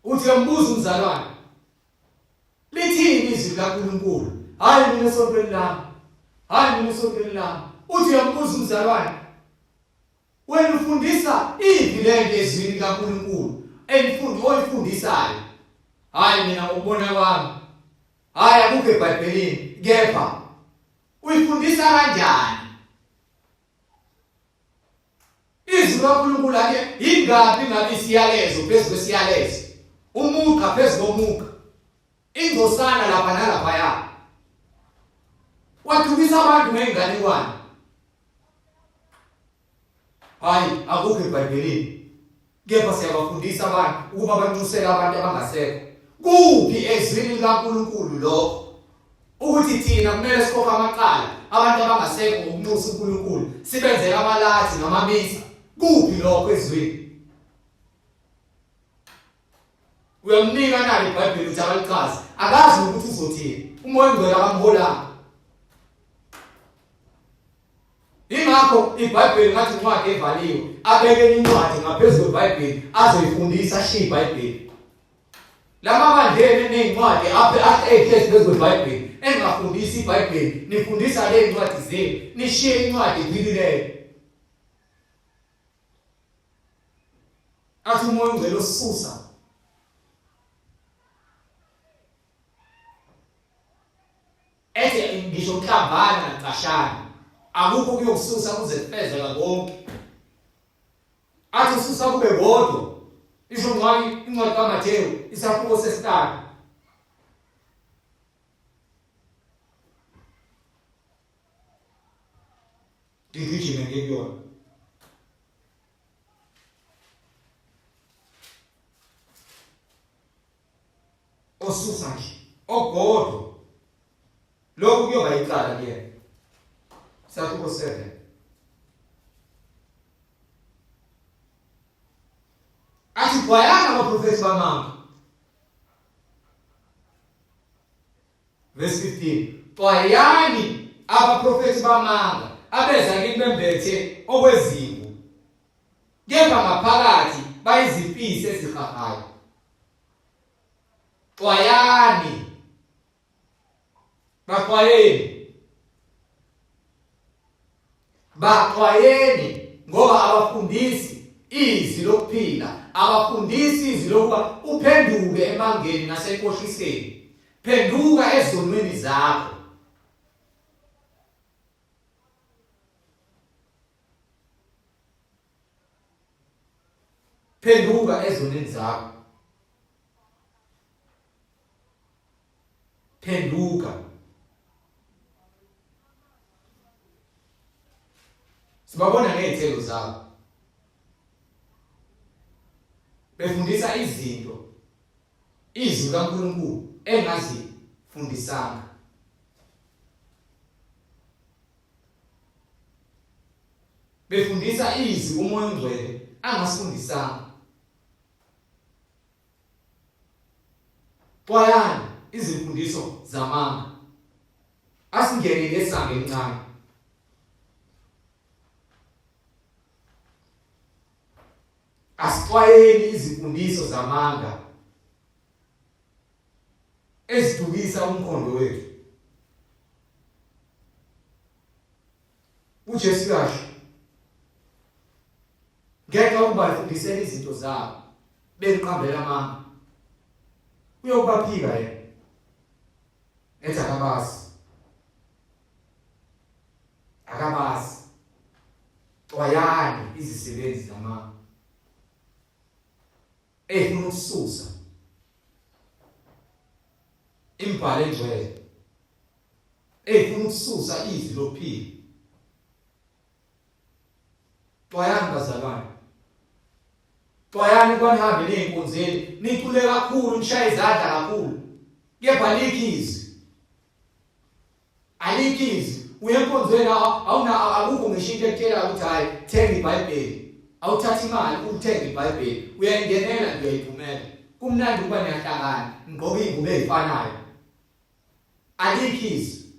Uthi uyambuza umzalwane lithini izwi likaNkulunkulu? Hayi mina esontweni lami, hayi mina esontweni lami. Uthi uyambuza umzalwane Wena ufundisa iphi lento ezwini likaNkulunkulu elifundi oyifundisayo? Hayi mina ngokubona kwami. Hayi akukho eBhayibhelini kepha uyifundisa kanjani? Izwi likaNkulunkulu ake ingabi ngabe isiyalezo phezu kwesiyalezo. Umugqa phezu komugqa. Ingcosana lapha nalaphaya. Wadukisa abantu ngey'nganekwane. Hayi akukho eBhayibhelini. Kepha siyabafundisa abantu ukuba banxusele abantu abangasekho. Kuphi ezwini likaNkulunkulu lokho? Ukuthi thina kumele sikhokhe amacala abantu abangasekho ngokunxusa uNkulunkulu, sibenzele amalathi namamisa. Kuphi lokho ezwini? Uyamnika nalo iBhayibheli ukuthi akalichaze. Akazi ukuthi uzothini. UMoya oNgcwele akamholanga. Ingakho iBhayibheli ngathi incwadi evaliwe, abeke incwadi ngaphezu kweBhayibheli azoyifundisa ashiye iBhayibheli. Lama bandleni enezincwadi aphe ahlezi phezu kweBhayibheli engafundisi iBhayibheli, nifundisa le ncwadi zenu, nishiye incwadi ephilileyo. Athi uMoya oNgcwele osusa ethi ngisho nhlambana nacashana akukho kuyokususa kuze kufezeka konke athi ususa kube kodwa isho ncwadi incwadi kaMathewu isahluko sesihlanu ngigijime ngikuyona osusa nje ogodwa lokhu kuyoba icala kuyena sahluko 7. Xwayani abaprofethi bamanga. Verse 15. Xwayani abaprofethi bamanga abeza kini bembethe okwezimvu kepha ngaphakathi bayizimpisi ezihahayo. Xwayani. Baxwayeni. Baxwayeni ngoba abafundisi izwi lokuphila, abafundisi izwi lokuba uphenduke emangeni nasenkohliseni. Phenduka ezonweni zakho. Phenduka ezonweni zakho. Phenduka. Sibabona ngezithelo zabo. Befundisa izinto izwi kaNkulunkulu engazifundisanga. Befundisa izwi uMoya oNgcwele angasifundisanga. Xwayani izimfundiso zamanga. Asingene ngesango elincane. Asixwayeni izimfundiso zamanga ezidukisa umkhondo wethu. UJesu uyasho ngeke ubafundisele izinto zabo bengiqambela amanga uyokubaphika yena ethi akabazi akabazi xwayani izisebenzi zamanga efuna ukususa imibhalo engcwele efuna ukususa izwi lokuphila. Xwayani bazalwane. Xwayani ukuba nihambe ney'nkonzeni, nicule kakhulu, nishaye izandla kakhulu. Kepha alikho izwi. Alikho izwi. Uye enkonzweni awuna akukho ngisho into ekutshela ukuthi hayi thenga iBhayibheli. Awuthatha imali ulithenge iBhayibheli. Uyayingenela nje uyayiphumela. Kumnandi ukuba niyahlangana, nigqoke iy'ngubo ey'fanayo. Alikho izwi.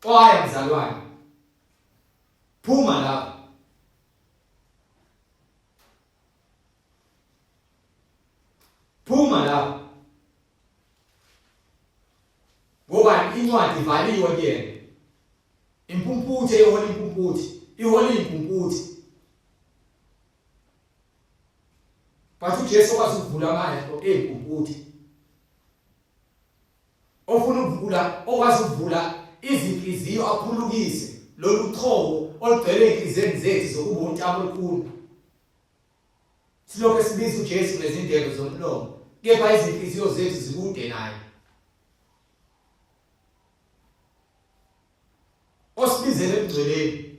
Xwaya mzalwane. Phuma lapho. Phuma lapho. Ngoba incwadi ivaliwe kuyena. Impumputhe ihola impumputhe, ihola impumputhe. But uJesu okwazi ukuvula amehlo eyimpumputhe. Ofuna ukuvula, okwazi ukuvula izinhliziyo aphulukise lolu choko olugcwele ezinhliziyweni zethu zokuba untamo olukhulu. Silokhu sibiza uJesu ngezindebe zomlomo, kepha izinhliziyo zethu zikude naye. Osibizele ebungcweleni.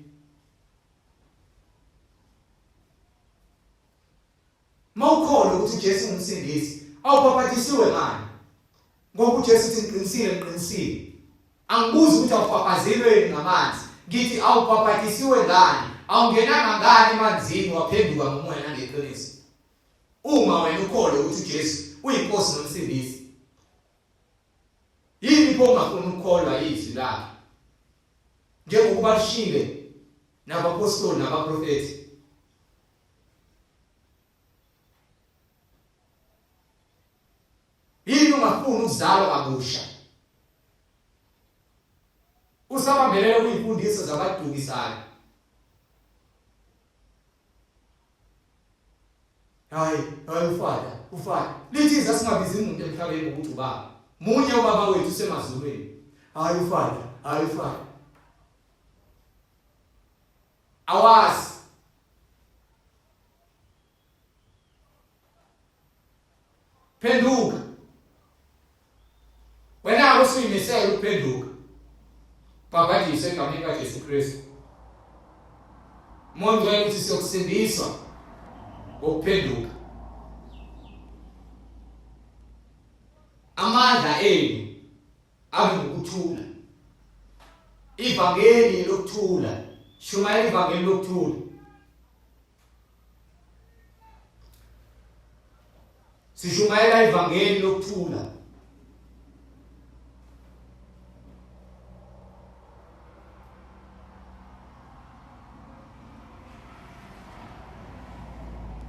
Mawukholwa ukuthi uJesu ungumsindisi, awubhabhatisiwe ngani? Ngoba uJesu uthi ngiqinisile ngiqinisile. Angibuzi ukuthi awufafazelweni ngamanzi, ngithi awubhabhatisiwe ngani? Awungenanga ngani emanzini waphenduka ngomoya nangeqiniso? Uma wena ukholwa ukuthi uJesu uyiNkosi nomsindisi, yini pho ungafuni ukukholwa izwi lakhe? Njengokuba lishile nabapostoli nabaprofethi. Yini ungafuni ukuzalwa kabusha? Usabambelela kuyimfundiso zabadukisayo. Hayi, hayi ufada, ufada. Lithi sasingabizi umuntu emhlabeni ngokuthi ubaba. Munye ubaba wethu usemazulwini. Hayi ufada, hayi ufada. Awazi. Phenduka. Wena usuyimisele ukuphenduka. Bhabhadiswe egameni kaJesu Kristu. Moya Ongcwele uthi siyokusindiswa ngokuphenduka. Amandla enu abe ngokuthula. Ivangeli lokuthula. Shumayela ivangeli lokuthula. Sishumayela ivangeli lokuthula.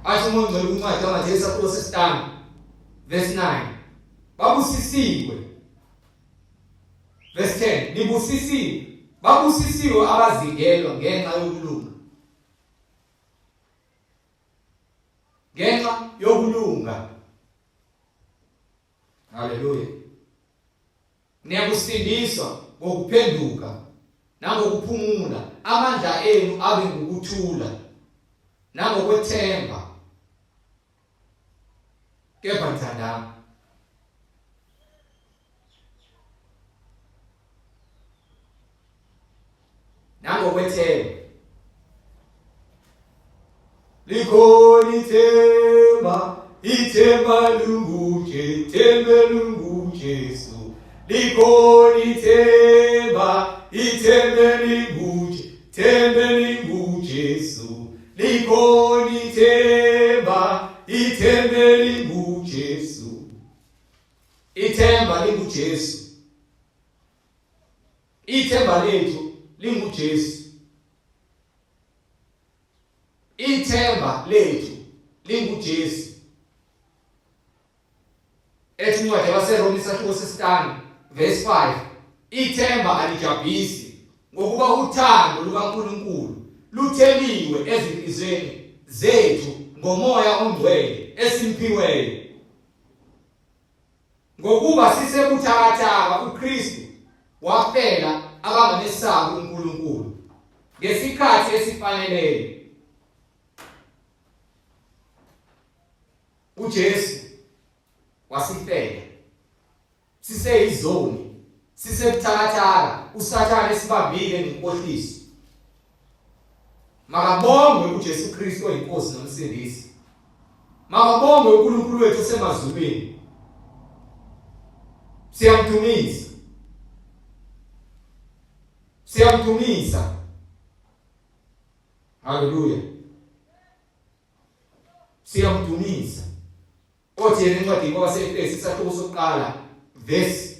Asho uMongcwele kuncwadi kaMathewu isahluko sesihlanu verse 9 babusisiwe verse 10 nibusisiwe babusisiwe abazingelwa ngenxa yokulunga ngenxa yokulunga haleluya niyakusindiswa ngokuphenduka nangokuphumula amandla enu abe ngukuthula nangokwethemba kepha ngithandana nangokwethemba likhona ithemba ithemba lunguje ithemba lungujesu likhona ithemba ithemba linguje themba lingujesu likhona ithemba ithemba lingujesu ithemba lingujesu Ithemba lethu linguJesu. Ithemba lethu linguJesu. Ethi incwadi yabaseRoma isahluko sesihlanu verse 5 ithemba alijabhisi ngokuba uthando lukaNkulunkulu lutheliwe ezinhlizweni zethu ngomoya ongcwele esimphiweyo Ngokuba sisebuthakathaka uKristu wafela abangamesabi uNkulunkulu ngesikhathi esifaneleyo. uJesu wasifela siseyizoni sisebuthakathaka uSathane esibambile ngenkohliso Makabongwe uJesu Kristu oyiNkosi noMsindisi. Makabongwe uNkulunkulu wethu osemazulwini. Siyamdumisa. Siyamdumisa. Haleluya. Siyamdumisa. Othi yena encwadini kwabaseEfesu isahluko sokuqala verse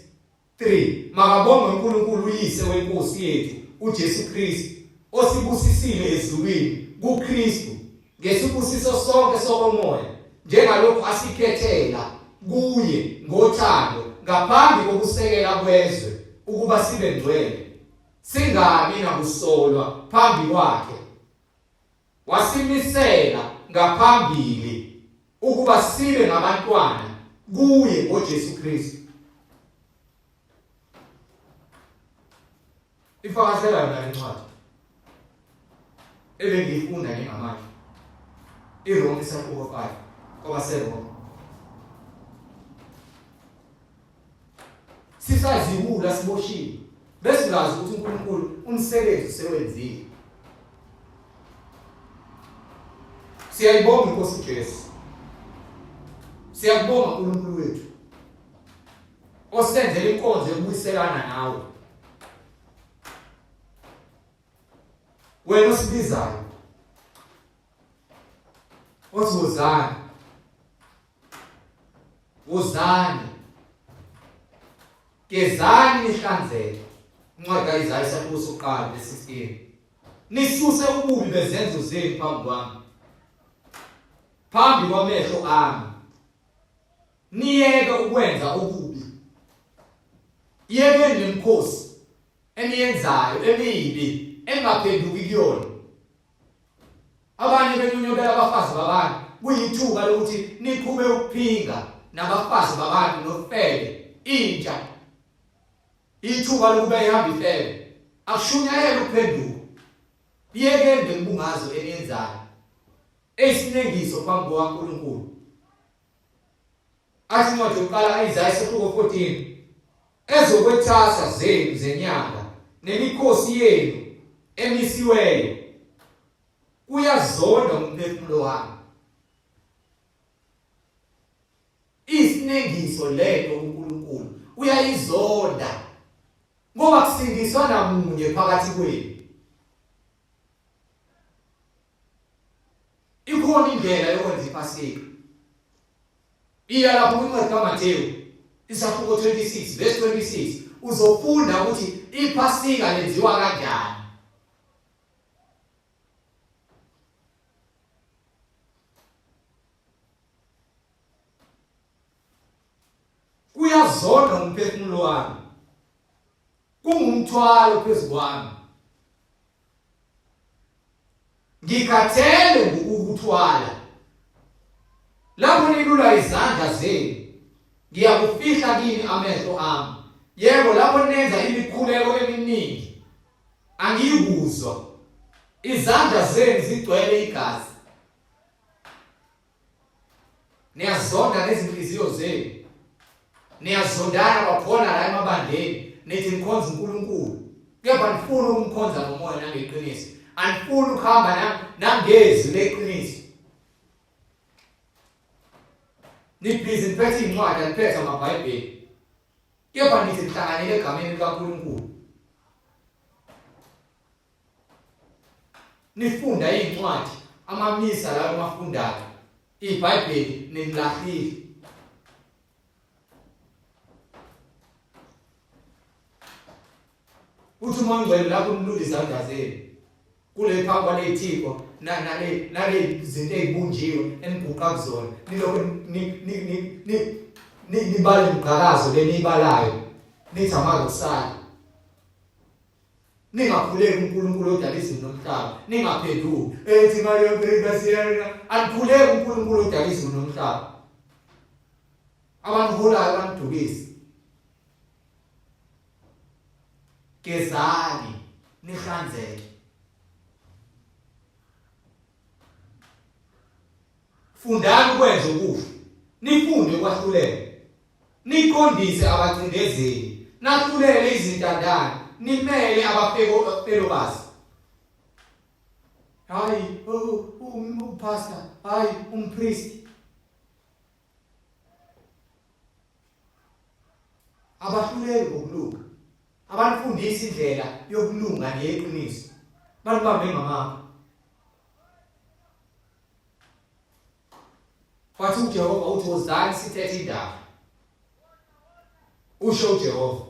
3 Makabongwe uNkulunkulu uYise weNkosi yethu uJesu Kristu osibusisile ezulwini kuKristu ngesibusiso sonke sokomoya njengalokhu asikhethela kuye ngothando ngaphambi kokusekela kwezwe ukuba sibe ngcwele singabi nakusolwa phambi kwakhe Wasimisela ngaphambili ukuba sibe ngabantwana kuye ngoJesu Kristu. Ifakazela yona le ncwadi ebengiyifunda njengamanje iRoma isahluko 5 kwabaseRoma. Sisaziwula siboshiwe besingazi ukuthi uNkulunkulu umsebenzi usewenzile. Siyayibonga inkosi uJesu. Siyakubonga uNkulunkulu wethu osenzela inkonzo yokubuyiselana nawe. Wena osibizayo othi wozani Wozani. Gezani nihlanzeke. Incwadi kaIsaya isahluko sokuqala verse 16. Nisuse ububi bezenzo zenu phambi kwami. Phambi kwamehlo ami. Niyeke ukwenza okubi. Yekeni lemikhosi eniyenzayo emibi engaphenduki kuyona. Abanye benyonyobela abafazi babantu kuyithuba lokuthi niqhube ukuphinga nabafazi babantu nofebe intsha ithuba lokuba ihamba ifebe akushunyayelwa ukuphenduka iyekeni lembungazo eniyenzayo eyisinengiso phambi kukaNkulunkulu Athi incwadi yokuqala ka-Isaya isahluko 14 ezokwethasa zenu zenyanga nemikhosi yenu emisiweyo kuyazonda umphefumulo wami. Isinengiso lento uNkulunkulu uyayizonda ngoba kusindiswa namunye phakathi kwenu. Ikhona indlela yokwenza iPhasika. Iya lapho kwincwadi kaMathewu isahluko 26 verse 26 uzofunda ukuthi iPhasika lenziwa kanjani. Kuyazonda umphefumulo wami. Kungumthwalo phezu kwami. Ngikhathele ngokukuthwala. Lapho nilula izandla zenu, ngiyakufihla kini amehlo ami. Yebo, lapho nenza imikhuleko eminingi, angiyikuzwa. Izandla zenu zigcwele igazi. Niyazonda ngezinhliziyo zenu. Niyazondana kwakhona la emabandleni nithi nikhonza uNkulunkulu. Kepha nifuna ukumkhonza ngomoya nangeqiniso. Anifuni ukuhamba nangezwi leqiniso. Nibhizi niphethe iy'ncwadi aniphethe amaBhayibheli. Kepha nithi nihlanganyele egameni likaNkulunkulu. Nifunda izincwadi, amamisa lawo eniwafundayo, iBhayibheli nililahlile. Uthi uMoya oNgcwele lapho nilula izandla zenu kule phambi kwale thiko nale nale zinto ezibunjiwe eniguqa kuzona nilokhu ni nibala imigqakazo leniyibalayo nithi amakusala Ningakhuleki uNkulunkulu odala izulu nomhlaba. Ningaphenduki. Ethi imali yobheka siyena. Anikhuleki uNkulunkulu odala izulu nomhlaba. Abaniholayo banidukise. Gezani nihlanzeke. Fundani ukwenza okuhle, nifunde ukwahlulela, niqondise abacindezeli, nahlulele izintandane, nimele abafelokazi. Hayi, upastor, hayi, umpristi. Abahluleli ngokulunga. Abanifundisi indlela yokulunga neyeqiniso. Banibambe ngamanga. Wathi uJehova uthi wozani sithethe indaba. Usho uJehova.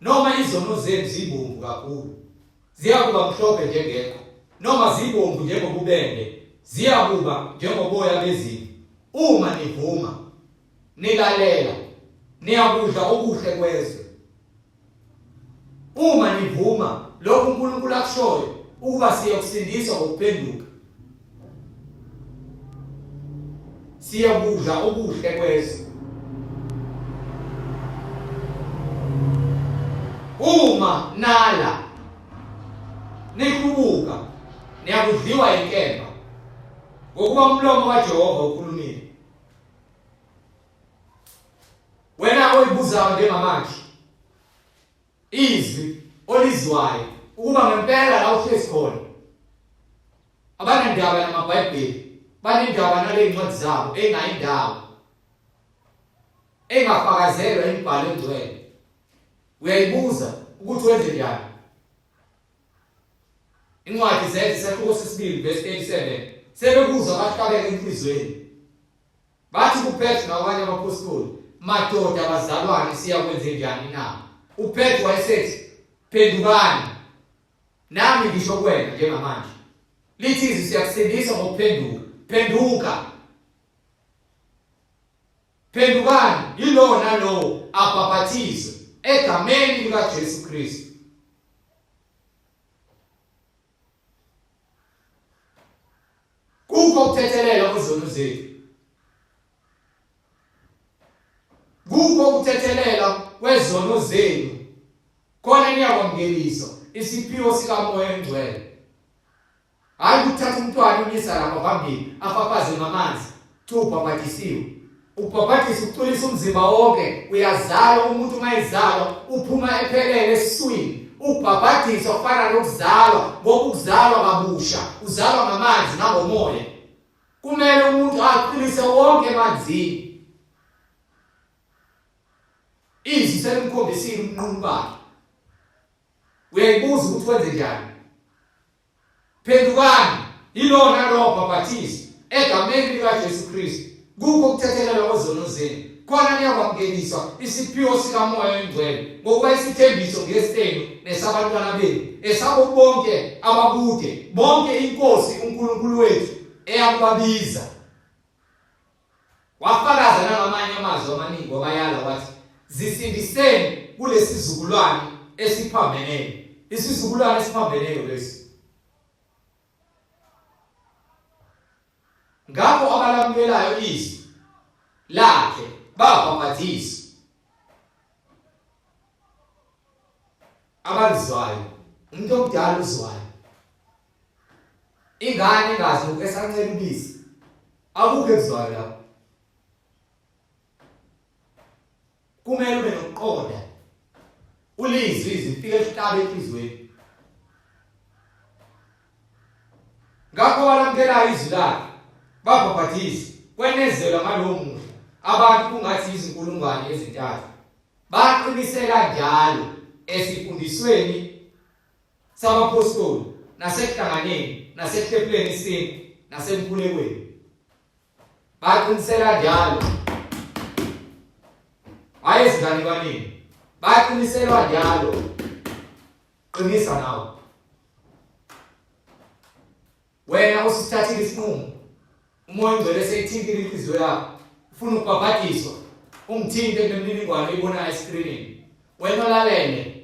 Noma izono zenu zibomvu kakhulu, ziyakuba mhlophe njengeqhwa, noma zibomvu njengobubende, ziyakuba njengoboya bezimvu. Uma nivuma, nilalela, niyakudla okuhle kwezwe. Uma nivuma lokho uNkulunkulu akushoyo ukuba siyakusindiswa ngokuphenduka, siyakudla okuhle kwezwe. Uma nala nihlubuka niyakudliwa inkemba, ngokuba umlomo kaJehova ukhulumile. Wena oyibuzayo njengamanje izwi olizwayo ukuba ngempela la uhlezi khona abanendaba namabhayibheli banendaba naley'ncwadi zabo engayindawo engafakazelwa imibhalo engcwele uyayibuza ukuthi wenze njani incwadi zenze isahluko sesibili verse 37 sebekuzwa bahlabeka enhliziyweni Bathi kuPetru nakwabanye abaphostoli, Madoda, bazalwane, siyakwenzenjani na? UPetru wayesethi, Phendukani, nami ngisho kuwena njengamanje. Lithi izwi siyakusindiswa ngokuphenduka. Phenduka. Phendukani, yilowo nalowo abhaphathizwe egameni likaJesu Kristu. Kukho ukuthethelelwa kwezono zethu. Kukho ukuthethelelwa kwezono zenu. Khona niyakwamukeliswa isiphiwo sikaMoya oNgcwele. Hayi ukuthatha umntwana umyisa lapha phambili afafaze ngamanzi kuthiwa ubhabhadisiwe. Ukubhabhadisa ukucwilisa umzimba wonke, uyazalwa umuntu uma ezalwa uphuma ephelele esiswini. Ukubhabhadiswa kufana nokuzalwa ngoba ukuzalwa kabusha, uzalwa ngamanzi nangomoya. Kumele umuntu acwilise wonke emanzini. Izwi selimkhombisile ubunqunu bakhe. Uyayibuza ukuthi wenze njani. Phendukani, yilowo nalowo bhabhathiswe egameni likaJesu Kristu. Kukho ukuthethelelwa kwezono zenu, khona niyakwamukeliswa isiphiwo sikaMoya oyiNgcwele, ngokuba isithembiso ngesenu nesabantwana benu, esabo bonke abakude, bonke iNkosi uNkulunkulu wethu eyakubabiza. Wafakaza nangamanye amazwi amaningi wabayala wathi, Zisindiseni kulesizukulwane esiphambeneyo. Isizukulwane esiphambeneyo lesi. Ngakho abalamukelayo izwi lakhe babhabhadiswa. Abalizwayo, umuntu omdala uzwayo. Ingane engazi lokhu esancela ubisi. Akukho ekuzwayo lapho. Kumele ube nokuqonda. Ulizwi izwi lifike lihlabe enhliziyweni. Ngakho balamukelayo izwi lakhe, babhabhadiswa, kwenezelwa ngalowo muhla abantu kungathi yizinkulungwane ezintathu. Baqinisela njalo esifundisweni sabaphostoli nasekuhlanganeni nasekuhlephuleni isinkwa nasemkhulekweni. Baqinisela njalo. Hhayi ezinganekwaneni. Baqiniselwa njalo. Qinisa nawe. Wena usithathile isinqumo. Umoya ongcwele seyithintile inhliziyo yakho. Ufuna ukubhabhadiswa. Ungithinte kule mininingwane oyibonayo eskrinini. Wena olalele.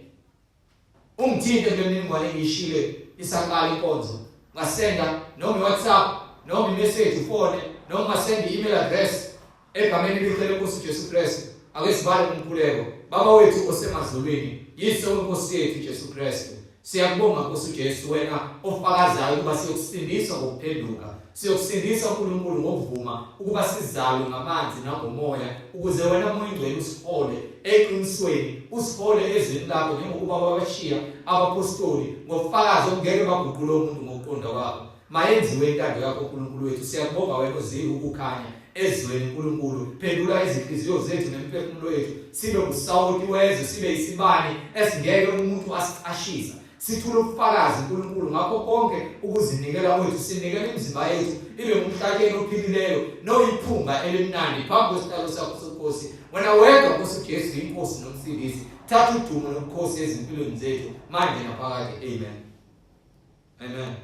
Ungithinte kule mininingwane engiyishile isaqala inkonzo. Ungasenda noma i-WhatsApp noma i-message ufone noma ungasenda i-email address Egameni elihle leNkosi Jesu Kristu, ake sivale ngomkhuleko. Baba wethu osemazulwini, Yise weNkosi yethu Jesu Kristu, siyakubonga Nkosi Jesu, wena ofakazayo ukuba siyokusindiswa ngokuphenduka. Siyokusindiswa uNkulunkulu ngokuvuma ukuba sizalwe ngamanzi nangomoya, ukuze wena Moya Ingcwele usihole eqinisweni, usihole ezwini lakho njengokuba wabashiya abapostoli ngofakazi okungeke baguqule umuntu ngokuqonda kwabo. Mayenziwe intando yakho Nkulunkulu wethu. Siyakubonga wena ozile ukukhanya ezweni Nkulunkulu. Phendula izinhliziyo zethu nemiphefumulo yethu sibe ngusawoti wezwe, sibe isibani esingeke umuntu asicashisa. Sithule ubufakazi Nkulunkulu ngakho konke ukuzinikela kwethu. Sinikela imizimba yethu ibe ngumhlatshelo ophilileyo noyiphunga elimnandi phambi kwesihlalo sakho sobukhosi. Wena wedwa Nkosi Jesu iNkosi noMsindisi. Thatha udumo nobukhosi ezimpilweni zethu manje naphakade. Amen. Amen.